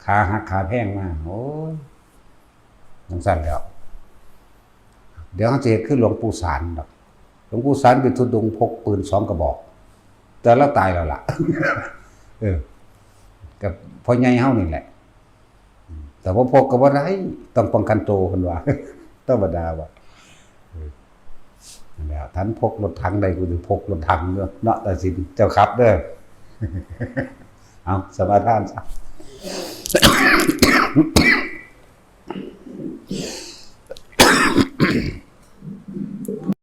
ขาหักขาแพงมา โอ้ย จังซั่นแหล้ว เดี๋ยวเฮาสิเฮ็ดคือหลวงปู่สารดอก หลวงปู่สารไปธุดงค์พกปืนสองกระบอก แต่ลาวตายแล้วล่ะ เออ กับพ่อใหญ่เฮานี่แหละ แต่ว่าพกก็บ่ได้ ต้องป้องกันตัว เพิ่นว่า ธรรมดาว่ะ เออ นั่นแหละ ท่านพกรถถังได้ กูสิพกรถถังอยู่เนาะ ตาสิน เจ้าขับเด้อ เอา สมาทานซะ